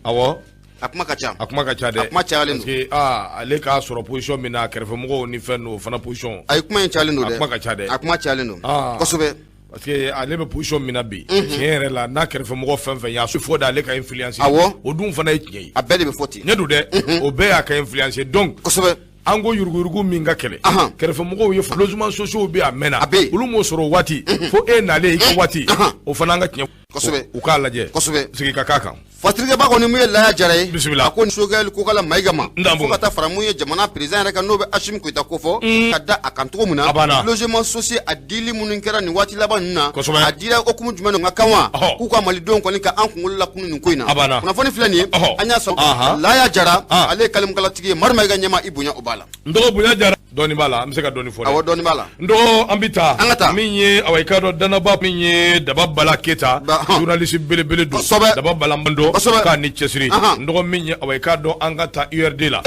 Speaker 1: Awɔ.
Speaker 2: A kuma ka ca.
Speaker 1: A kuma ka ca dɛ.
Speaker 2: A kuma cayalen don.
Speaker 1: Parce que aa, ale k'a sɔrɔ position min na, a kɛrɛfɛmɔgɔw ni fɛn ninnu, o fana position.
Speaker 2: Ayi, kuma in cayalen don dɛ.
Speaker 1: A kuma ka ca dɛ.
Speaker 2: A kuma cayalen don. Kosɛbɛ.
Speaker 1: Parce que ale bɛ position min na bi, tiɲɛ yɛrɛ la, n'a kɛrɛfɛmɔgɔ fɛn fɛn y'a fɔ de, ale ka influence.
Speaker 2: Awɔ.
Speaker 1: O dun fana ye tiɲɛ ye.
Speaker 2: A bɛɛ de bɛ fɔ ten.
Speaker 1: Ne don dɛ, o bɛɛ y'a ka influence, donc.
Speaker 2: Kosɛbɛ.
Speaker 1: An ko yuruguyurugu min ka kɛlɛ, kɛrɛfɛmɔgɔw ye, logements sociaux bɛ a mɛnna,
Speaker 2: A bɛ yen.
Speaker 1: Olu m'o sɔrɔ o waati, fo e nalen i ka waati, o fana an ka tiɲɛ.
Speaker 2: Kosɛbɛ.
Speaker 1: U k'a lajɛ.
Speaker 2: Kosɛbɛ.
Speaker 1: Sigi ka k'a kan.
Speaker 2: Fasirikɛba kɔni, mun ye Laya Jara ye.
Speaker 1: Bisimila.
Speaker 2: A ko Choguel Kokalla Maïga ma.
Speaker 1: N
Speaker 2: Fo ka taa fara mun ye jamana président yɛrɛ kan, n'o bɛ Assimi Goïta ko fɔ. Ka da a kan cogo min na.
Speaker 1: A banna.
Speaker 2: Logement social a dili minnu kɛra nin waati laban ninnu na.
Speaker 1: Kosɛbɛ.
Speaker 2: A dira hokumu jumɛn na ka kan wa? K'u ka malidenw kɔni ka an kunkolo lakunu nin ko in na.
Speaker 1: A banna.
Speaker 2: Kunnafoni filɛ nin ye. An y'a sɔrɔ. Laya Jara. Ale ye kalimukalatigi ye. Madu Mayiga ɲɛma, i bonya o b'a la.
Speaker 1: N dɔgɔ, bonya jara, dɔɔni b'a la, an bɛ se ka dɔɔni fɔ dɛ.
Speaker 2: Awɔ, dɔɔni b'a la.
Speaker 1: N dɔgɔ, an bɛ taa.
Speaker 2: An ka taa.
Speaker 1: Min ye, awa, i k'a dɔn danaba min ye Daba Bala Keyita, journaliste belebele don.
Speaker 2: Kosɛbɛ.
Speaker 1: Daba Bala man dɔn.
Speaker 2: Kosɛbɛ.
Speaker 1: K'a ni cɛsiri. N dɔgɔ, min ye, awa, i k'a dɔn an ka taa URD la.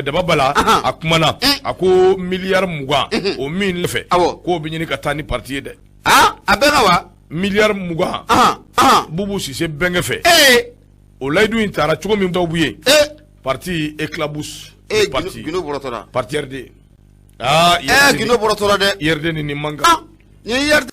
Speaker 1: Daba Bala a kumana, a ko miliyari 20, o min fɛ. K'o bɛ ɲini ka taa ni parti ye dɛ.
Speaker 2: Aa, a bɛɛ ka wa.
Speaker 1: Miliyari 20. Bubu Sise bɛnkɛ fɛ. O layidu in taara cogo min dɔw ye. Parti éclabousse. Parti.
Speaker 2: Gundo bɔrɔtɔra.
Speaker 1: Parti RD. Aa,
Speaker 2: Gundo bɔrɔtɔra dɛ.
Speaker 1: URD ni nin man kan.
Speaker 2: Nin ye URD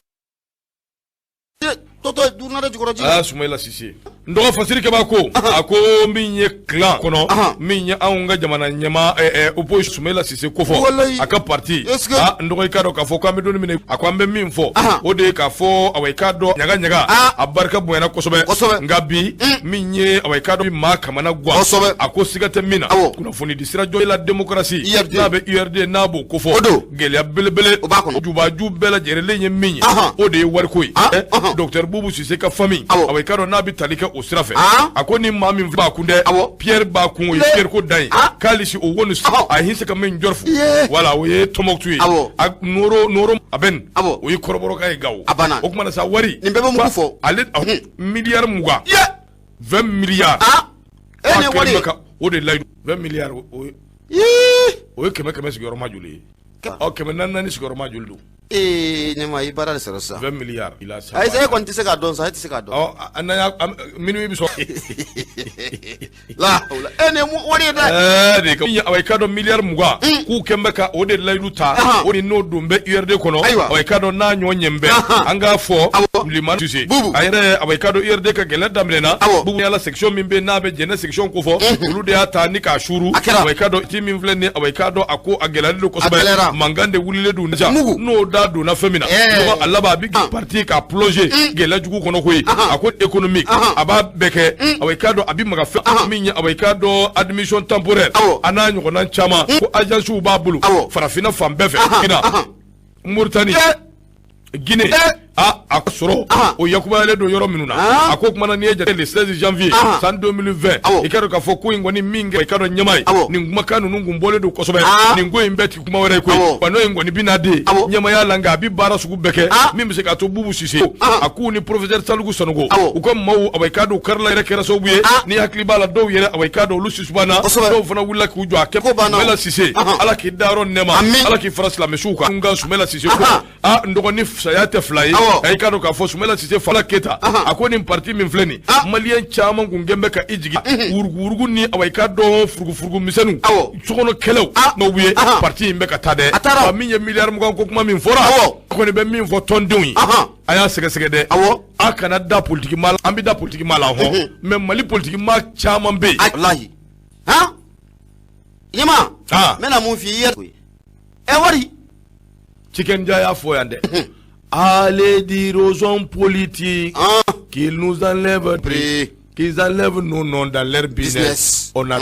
Speaker 2: tɔtɔ duurunna jukɔrɔ ji.
Speaker 1: Aa, Sumayila Sise. N dɔgɔ, Fasiri Kɛba ko, a ko min ye clan kɔnɔ, min ye anw ka jamana ɲɛmaa opposition Sumayila Sise ko fɔ, a ka parti. Aa, n dɔgɔ, i k'a dɔn k'a fɔ k'an bɛ don min na, a ko an bɛ min fɔ, o de ye k'a fɔ, awa, i k'a dɔn ɲaga ɲaga, a barika bonyana kosɛbɛ.
Speaker 2: Kosɛbɛ.
Speaker 1: Nka bi, min ye, awa, i k'a dɔn maa kamana gan.
Speaker 2: Kosɛbɛ.
Speaker 1: A ko siga tɛ min na. Kunnafoni di sira jɔ la démocratie. N'a bɛ URD, n'a b'o ko fɔ.
Speaker 2: O don.
Speaker 1: Gɛlɛya belebele.
Speaker 2: O b'a kɔnɔ.
Speaker 1: Jubaju bɛɛ lajɛlen ye min ye. O de ye wariko ye. Docteur Boubou Cissé ka famille. Awa, i k'a dɔn n'a bɛ tali kɛ o sira fɛ. A ko ni maa min b'a kun dɛ. Pierre b'a kun, o ye Pierre ko dan ye. K'alisi o wonu a hinse ka min jɔrfu. Voilà, o ye Tombouctou ye. A Noro Noro a bɛ nin. O ye kɔrɔbɔrɔkan ye Gawo.
Speaker 2: A banna.
Speaker 1: O kumana sa wari.
Speaker 2: Nin bɛɛ bɛ mugu fɔ.
Speaker 1: Ale miliyari 20. 20 milliards.
Speaker 2: E ni wari.
Speaker 1: O de layidu 20 milliards, o ye. O ye kɛmɛ kɛmɛ sigiyɔrɔma joli ye? Ɔ, kɛmɛ naani naani sigiyɔrɔma joli don?
Speaker 2: Ee, ɲɛma, i baara de sɔrɔ sisan.
Speaker 1: 20 milliards.
Speaker 2: Ayi, e kɔni tɛ se k'a dɔn sa, e tɛ se k'a dɔn.
Speaker 1: Ɔ, n'an y'a minuit bɛ sɔrɔ.
Speaker 2: La hawla, e nin ye wari ye dɛ.
Speaker 1: Ɛɛ de ka, awa, i k'a dɔn miliyari 20, k'u kɛn bɛ ka o de layidu ta, o ni n'o don bɛ URD kɔnɔ.
Speaker 2: Ayiwa.
Speaker 1: Awa, i k'a dɔn n'a ɲɔ ɲɛ bɛ. An k'a fɔ. Limani Sise.
Speaker 2: Bubu.
Speaker 1: A yɛrɛ, awa, i k'a dɔn URD ka gɛlɛya daminɛna. Bubu yala section min bɛ n'a bɛ Jɛnɛ section ko fɔ. Olu de y'a ta ni k'a suuru.
Speaker 2: A kɛra.
Speaker 1: Awa, i k'a dɔn ci min filɛ nin ye, awa, i k'a dɔn a ko a gɛlɛyalen don kosɛbɛ.
Speaker 2: A gɛlɛyara.
Speaker 1: Mankan de wulilen don.
Speaker 2: Mugu.
Speaker 1: N'o da donna fɛn min na. A laban a bɛ parti k'a plonger gɛlɛya jugu kɔnɔ koyi. A ko économique. A b'a bɛɛ kɛ. Awa, i k'a dɔn a bɛ maga fɛn min ye, awa, i k'a dɔn admission temporaire. A n'a ɲɔgɔnna caman. Ko agence b'a bolo. Farafinna fan bɛɛ fɛ. Kina. Mauritanie. Guinée. A sɔrɔ o yakubayalen don yɔrɔ minnu na, a ko kumana n'i ye jate le 16 janvier san 2020, i ka dɔn k'a fɔ ko in kɔni min kɛ, i ka dɔn ɲɛmaa ye nin kumakan ninnu kun bɔlen don kosɛbɛ. Nin ko in bɛɛ ti kuma wɛrɛ ye koyi, wa n'o in kɔni bɛ n'a den ɲɛmaaya la, nka a bɛ baara sugu bɛɛ kɛ min bɛ se k'a to Boubou Cissé, a k'u ni professeur Salikou Sanogo, u ka maaw, awa, i k'a dɔn karila yɛrɛ kɛra sababu ye. Ni hakili b'a la, dɔw yɛrɛ, awa, i k'a dɔn olu susubana, dɔw fana wulila k'u jɔ a kɛ. Soumaïla Cissé, Ala k'i dayɔrɔ nɛɛma, Ala k'i fara silamɛsuw kan. Nka Soumaïla Cissé ko, a n dɔgɔnin, saya tɛ fila ye. A k'a dɔn k'a fɔ Soumaïla Cissé Fala Keyita, a ko nin parti min filɛ nin, maliyɛn caman kun kɛn bɛ ka i jigi wurugu-wurugu ni, awa, i k'a dɔn furugufurugu misɛnninw, sokɔnɔ kɛlɛw n'o ye, parti in bɛ ka taa dɛ. Wa min ye miliyari 20 ko kuma min fɔra, a kɔni bɛ min fɔ tɔndenw ye, a y'a sɛgɛsɛgɛ dɛ. A kana da politiki maa la, an bɛ da politiki maa la hɔn, mais Mali politiki maa caman bɛ yen.
Speaker 2: Walahi, han, ɲɛma, n bɛna mun f'i ye ɛ wari.
Speaker 1: Tiken Jah y'a fɔ yan dɛ. Allez dire aux hommes politiques qu'ils nous enlèvent, qu'ils enlèvent nos noms dans leur business. On a,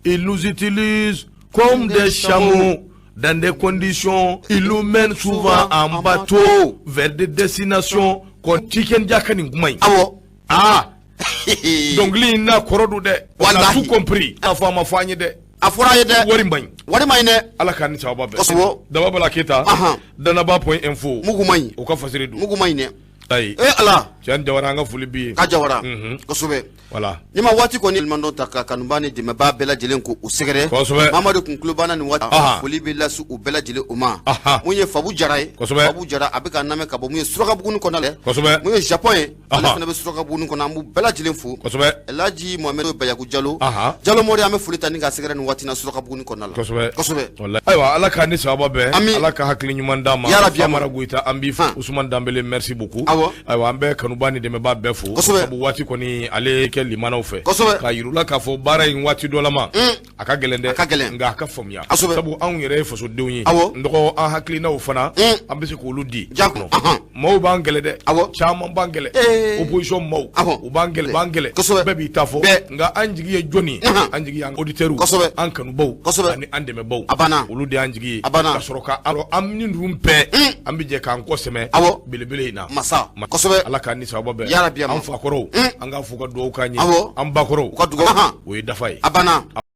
Speaker 1: ils nous utilisent comme des chameaux dans des conditions, ils nous mènent souvent en bateau vers des destinations. Ko Tiken Jah ka nin kuma in. Ah, dɔnkili in n'a kɔrɔ don dɛ. On a tout compris. A fɔ a ma fɔ an ye dɛ.
Speaker 2: A fɔra an ye dɛ.
Speaker 1: Wari man ɲi.
Speaker 2: Wari man ɲi dɛ.
Speaker 1: Ala k'an ni sababa bɛn.
Speaker 2: Kosɛbɛ.
Speaker 1: Daba Bala Keyita. Danaba point info.
Speaker 2: Mugu man ɲi.
Speaker 1: O ka fasiri don.
Speaker 2: Mugu man ɲi dɛ.
Speaker 1: Ayi
Speaker 2: e Ala
Speaker 1: Tiɲɛ Jawara, an ka foli b'i ye.
Speaker 2: Ka Jawara, kosɛbɛ.
Speaker 1: Voilà.
Speaker 2: Ni ma waati kɔni mandɔ ta ka kanuba ni dɛmɛbaa bɛɛ lajɛlen ko u sɛgɛrɛ. Mamadu kun tulo b'an na nin waati, foli bɛ lase u bɛɛ lajɛlen o ma. Mun ye Fabu Jara ye? Fabu Jara, a bɛ ka lamɛn ka bɔ mun ye Surakabugu kɔnɔ dɛ. Mun ye Japon ye, ale fana bɛ Surakabugu kɔnɔ, an b'u bɛɛ lajɛlen fo. Elhaji Mohamed Bayaku Jalo, Jalo Mori, an bɛ foli ta ni ka sɛgɛrɛ nin waati na Surakabugu kɔnɔna la.
Speaker 1: Kosɛbɛ. Ayiwa, Ala ka ni sababa bɛn.
Speaker 2: Ami.
Speaker 1: Ala ka hakili ɲuman d'an ma.
Speaker 2: Yarabi.
Speaker 1: Famara Goyita, an b'i fo. Usumani Danbele, merci beaucoup. Ayiwa, an bɛ kanuba ni dɛmɛbaa bɛɛ fo. Sabu waati kɔni ale kɛ limanaw fɛ. K'a yir'u la k'a fɔ baara in waati dɔ la ma, a ka gɛlɛn dɛ.
Speaker 2: A ka gɛlɛn.
Speaker 1: Nka a ka faamuya. Sabu anw yɛrɛ ye fasodenw ye. N dɔgɔ, an hakilinaw fana, an bɛ se k'olu di. Maaw b'an kɛlɛ dɛ. Caman b'an kɛlɛ. Opposition maaw. U b'an kɛlɛ, b'an kɛlɛ. Bɛɛ b'i ta fɔ. Nka an jigi ye jɔnni ye? An jigi y'an auditeurs. An kanubaw. Ani an dɛmɛbaw.
Speaker 2: A banna.
Speaker 1: Olu de y'an jigi ye.
Speaker 2: A banna.
Speaker 1: Ka sɔrɔ ka an ni ninnu bɛɛ, an bɛ jɛ k'an kɔ sɛmɛ. Belebele in na.
Speaker 2: Masa. Kosɛbɛ.
Speaker 1: Ala k'an ni sababa bɛn.
Speaker 2: Yarabi.
Speaker 1: An fakɔrɔw, an k'a f'u ka dugawu k'an ye.
Speaker 2: An
Speaker 1: bakɔrɔw,
Speaker 2: u ka dugawu.
Speaker 1: O ye dafa ye.
Speaker 2: A banna.